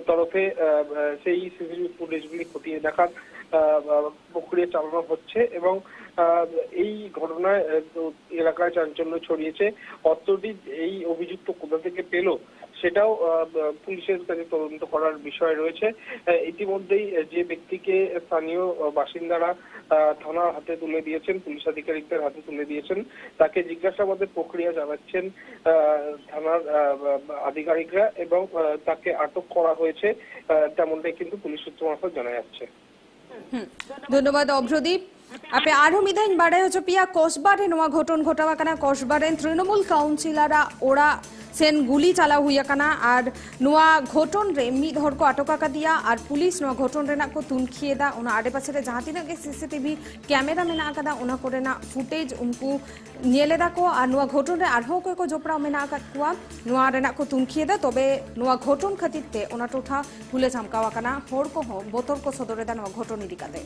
তরফে আহ, আহ, সেই সিসিটিভি ফুটেজগুলি খতিয়ে দেখার আহ, আহ, প্রক্রিয়া চালানো হচ্ছে এবং আহ, এই ঘটনায় আহ, তো এলাকায় চাঞ্চল্য ছড়িয়েছে। অস্ত্রটি এই অভিযুক্ত কোথা থেকে পেল সেটাও আহ, আহ, পুলিশের কাছে তদন্ত করার বিষয় রয়েছে। আহ, ইতিমধ্যেই আহ, যে ব্যক্তিকে স্থানীয় আহ, বাসিন্দারা আহ, থানার হাতে তুলে দিয়েছেন, পুলিশ আধিকারিকদের হাতে তুলে দিয়েছেন, তাকে জিজ্ঞাসাবাদের প্রক্রিয়া চালাচ্ছেন আহ, থানার আহ, আধিকারিকরা এবং আহ, তাকে আটক করা হয়েছে আহ, তেমনটাই কিন্তু পুলিশ সূত্র মারফত জানা যাচ্ছে। ᱦᱩᱸ᱾ ᱫᱷᱚᱱᱱᱚᱵᱟᱫ ᱚᱵᱷᱨᱚᱫᱤᱯ᱾ ᱟᱯᱮ ᱟᱨᱦᱚᱸ ᱢᱤᱫ ᱫᱷᱟᱣ ᱤᱧ ᱵᱟᱲᱟᱭ ᱦᱚᱪᱚ ᱯᱮᱭᱟ, ᱠᱚᱥᱵᱟ ᱨᱮ ᱱᱚᱣᱟ ᱜᱷᱚᱴᱚᱱ ᱜᱷᱚᱴᱟᱣ ᱟᱠᱟᱱᱟ᱾ ᱠᱚᱥᱵᱟ ᱨᱮᱱ ᱛᱨᱤᱱᱚᱢᱩᱞ ᱠᱟᱣᱩᱱᱥᱤᱞᱟᱨᱟᱜ ᱚᱲᱟᱜ ᱥᱮᱱ ᱜᱩᱞᱤ ᱪᱟᱞᱟᱣ ᱦᱩᱭ ᱟᱠᱟᱱᱟ ᱟᱨ ᱱᱚᱣᱟ ᱜᱷᱚᱴᱚᱱ ᱨᱮ ᱢᱤᱫ ᱦᱚᱲ ᱠᱚ ᱟᱴᱚᱠ ᱟᱠᱟᱫᱮᱭᱟ ᱟᱨ ᱯᱩᱞᱤᱥ ᱱᱚᱣᱟ ᱜᱷᱚᱴᱚᱱ ᱨᱮᱱᱟᱜ ᱠᱚ ᱛᱩᱱᱠᱷᱤ ᱮᱫᱟ᱾ ᱚᱱᱟ ᱟᱰᱮᱯᱟᱥᱮ ᱨᱮ ᱡᱟᱦᱟᱸ ᱛᱤᱱᱟᱹᱜ ᱜᱮ ᱥᱤᱥᱤᱴᱤᱵᱷᱤ ᱠᱮᱢᱮᱨᱟ ᱢᱮᱱᱟᱜ ᱟᱠᱟᱫᱟ, ᱚᱱᱟ ᱠᱚᱨᱮᱱᱟᱜ ᱯᱷᱩᱴᱮᱡᱽ ᱩᱱᱠᱩ ᱧᱮᱞ ᱮᱫᱟ ᱠᱚ ᱟᱨ ᱱᱚᱣᱟ ᱜᱷᱚᱴᱚᱱ ᱨᱮ ᱟᱨᱦᱚᱸ ᱚᱠᱚᱭ ᱠᱚ ᱡᱚᱯᱲᱟᱣ ᱢᱮᱱᱟᱜ ᱟᱠᱟᱫ ᱠᱚᱣᱟ, ᱱᱚᱣᱟ ᱨᱮᱱᱟᱜ ᱠᱚ ᱛᱩᱱᱠᱷᱤ ᱮᱫᱟ᱾ ᱛᱚᱵᱮ ᱱᱚᱣᱟ ᱜᱷᱚᱴᱚᱱ ᱠᱷᱟᱹᱛᱤᱨ ᱛᱮ ᱚᱱᱟ ᱴᱚᱴᱷᱟ ᱦᱩᱞᱟᱹ ᱪᱟᱢᱠᱟᱣ ᱟᱠᱟᱱᱟ, ᱦᱚᱲ ᱠᱚᱦᱚᱸ ᱵᱚᱛᱚᱨ ᱠᱚ ᱥᱚᱫᱚᱨ ᱮᱫᱟ ᱱᱚᱣᱟ ᱜᱷᱚᱴᱚᱱ ᱤᱫᱤ ᱠᱟᱛᱮ᱾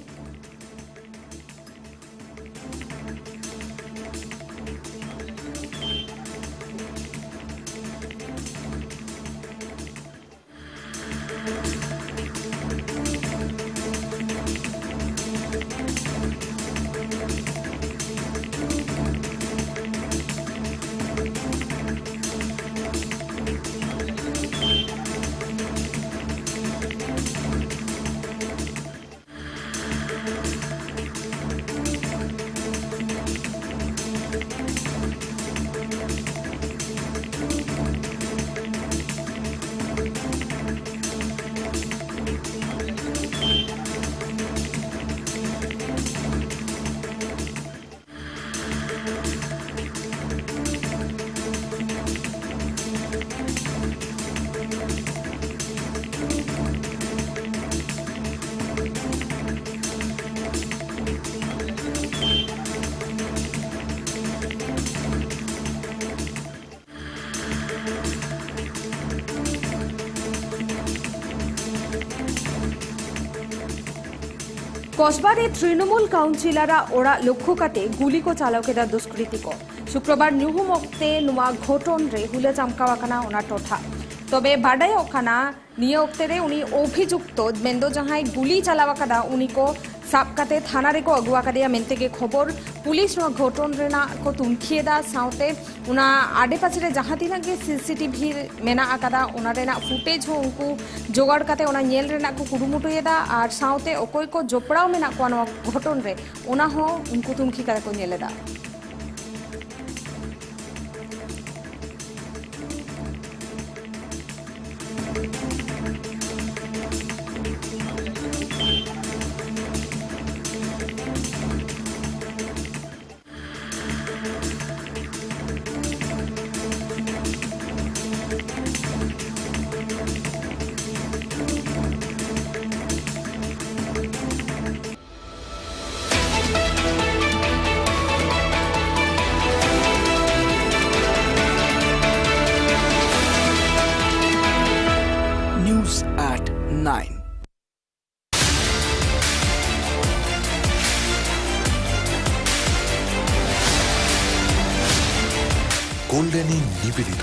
ᱠᱚᱥᱵᱟ ᱨᱮ ᱛᱨᱤᱱᱚᱢᱩᱞ ᱠᱟᱣᱩᱱᱥᱤᱞᱟᱨᱟᱜ ᱚᱲᱟᱜ ᱞᱚᱠᱠᱷᱚ ᱠᱟᱛᱮ ᱜᱩᱞᱤ ᱠᱚ ᱪᱟᱞᱟᱣ ᱠᱮᱫᱟ ᱫᱩᱥᱠᱨᱤᱛᱤ ᱠᱚ᱾ ᱥᱩᱠᱨᱚᱵᱟᱨ ᱧᱩᱦᱩᱢ ᱚᱠᱛᱮ ᱱᱚᱣᱟ ᱜᱷᱚᱴᱚᱱ ᱨᱮ ᱦᱩᱞᱟᱹ ᱪᱟᱢᱠᱟᱣ ᱟᱠᱟᱱᱟ ᱚᱱᱟ ᱴᱚᱴᱷᱟ᱾ ᱛᱚᱵᱮ ᱵᱟᱰᱟᱭᱚᱜ ᱠᱟᱱᱟ, ᱱᱤᱭᱟᱹ ᱚᱠᱛᱮ ᱨᱮ ᱩᱱᱤ ᱚᱵᱷᱤᱡᱩᱠᱛᱚ ᱢᱮᱱᱫᱚ ᱡᱟᱦᱟᱸᱭ ᱜᱩᱞᱤ ᱪᱟᱞᱟᱣ ᱟᱠᱟᱫᱟ, ᱩᱱᱤ ᱠᱚ ᱥᱟᱵ ᱠᱟᱛᱮ ᱛᱷᱟᱱᱟ ᱨᱮᱠᱚ ᱟᱹᱜᱩ ᱟᱠᱟᱫᱮᱭᱟ ᱢᱮᱱᱛᱮ ᱜᱮ ᱠᱷᱚᱵᱚᱨ᱾ ᱯᱩᱞᱤᱥ ᱱᱚᱣᱟ ᱜᱷᱚᱴᱚᱱ ᱨᱮᱱᱟᱜ ᱠᱚ ᱛᱩᱱᱠᱷᱤ ᱮᱫᱟ, ᱥᱟᱶᱛᱮ ᱚᱱᱟ ᱟᱰᱮᱯᱟᱥᱮ ᱨᱮ ᱡᱟᱦᱟᱸ ᱛᱤᱱᱟᱹᱜ ᱜᱮ ᱥᱤᱥᱤᱴᱤᱵᱷᱤ ᱢᱮᱱᱟᱜ ᱟᱠᱟᱫᱟ, ᱚᱱᱟ ᱨᱮᱱᱟᱜ ᱯᱷᱩᱴᱮᱡᱽ ᱦᱚᱸ ᱩᱱᱠᱩ ᱡᱚᱜᱟᱲ ᱠᱟᱛᱮ ᱚᱱᱟ ᱧᱮᱞ ᱨᱮᱱᱟᱜ ᱠᱚ ᱠᱩᱨᱩᱢᱩᱴᱩᱭᱮᱫᱟ ᱟᱨ ᱥᱟᱶᱛᱮ ᱚᱠᱚᱭ ᱠᱚ ᱡᱚᱯᱲᱟᱣ ᱢᱮᱱᱟᱜ ᱠᱚᱣᱟ ᱱᱚᱣᱟ ᱜᱷᱚᱴᱚᱱ ᱨᱮ, ᱚᱱᱟ ᱦᱚᱸ ᱩᱱᱠᱩ ᱛᱩᱱᱠᱷᱤ ᱠᱟᱛᱮ ᱠᱚ ᱧᱮᱞ ᱮᱫᱟ᱾ nine. কল্যাণী নিবেদিত।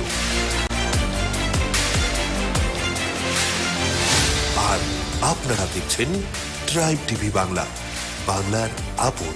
আর আপনারা দেখছেন ট্রাইব টিভি বাংলা, বাংলার আপন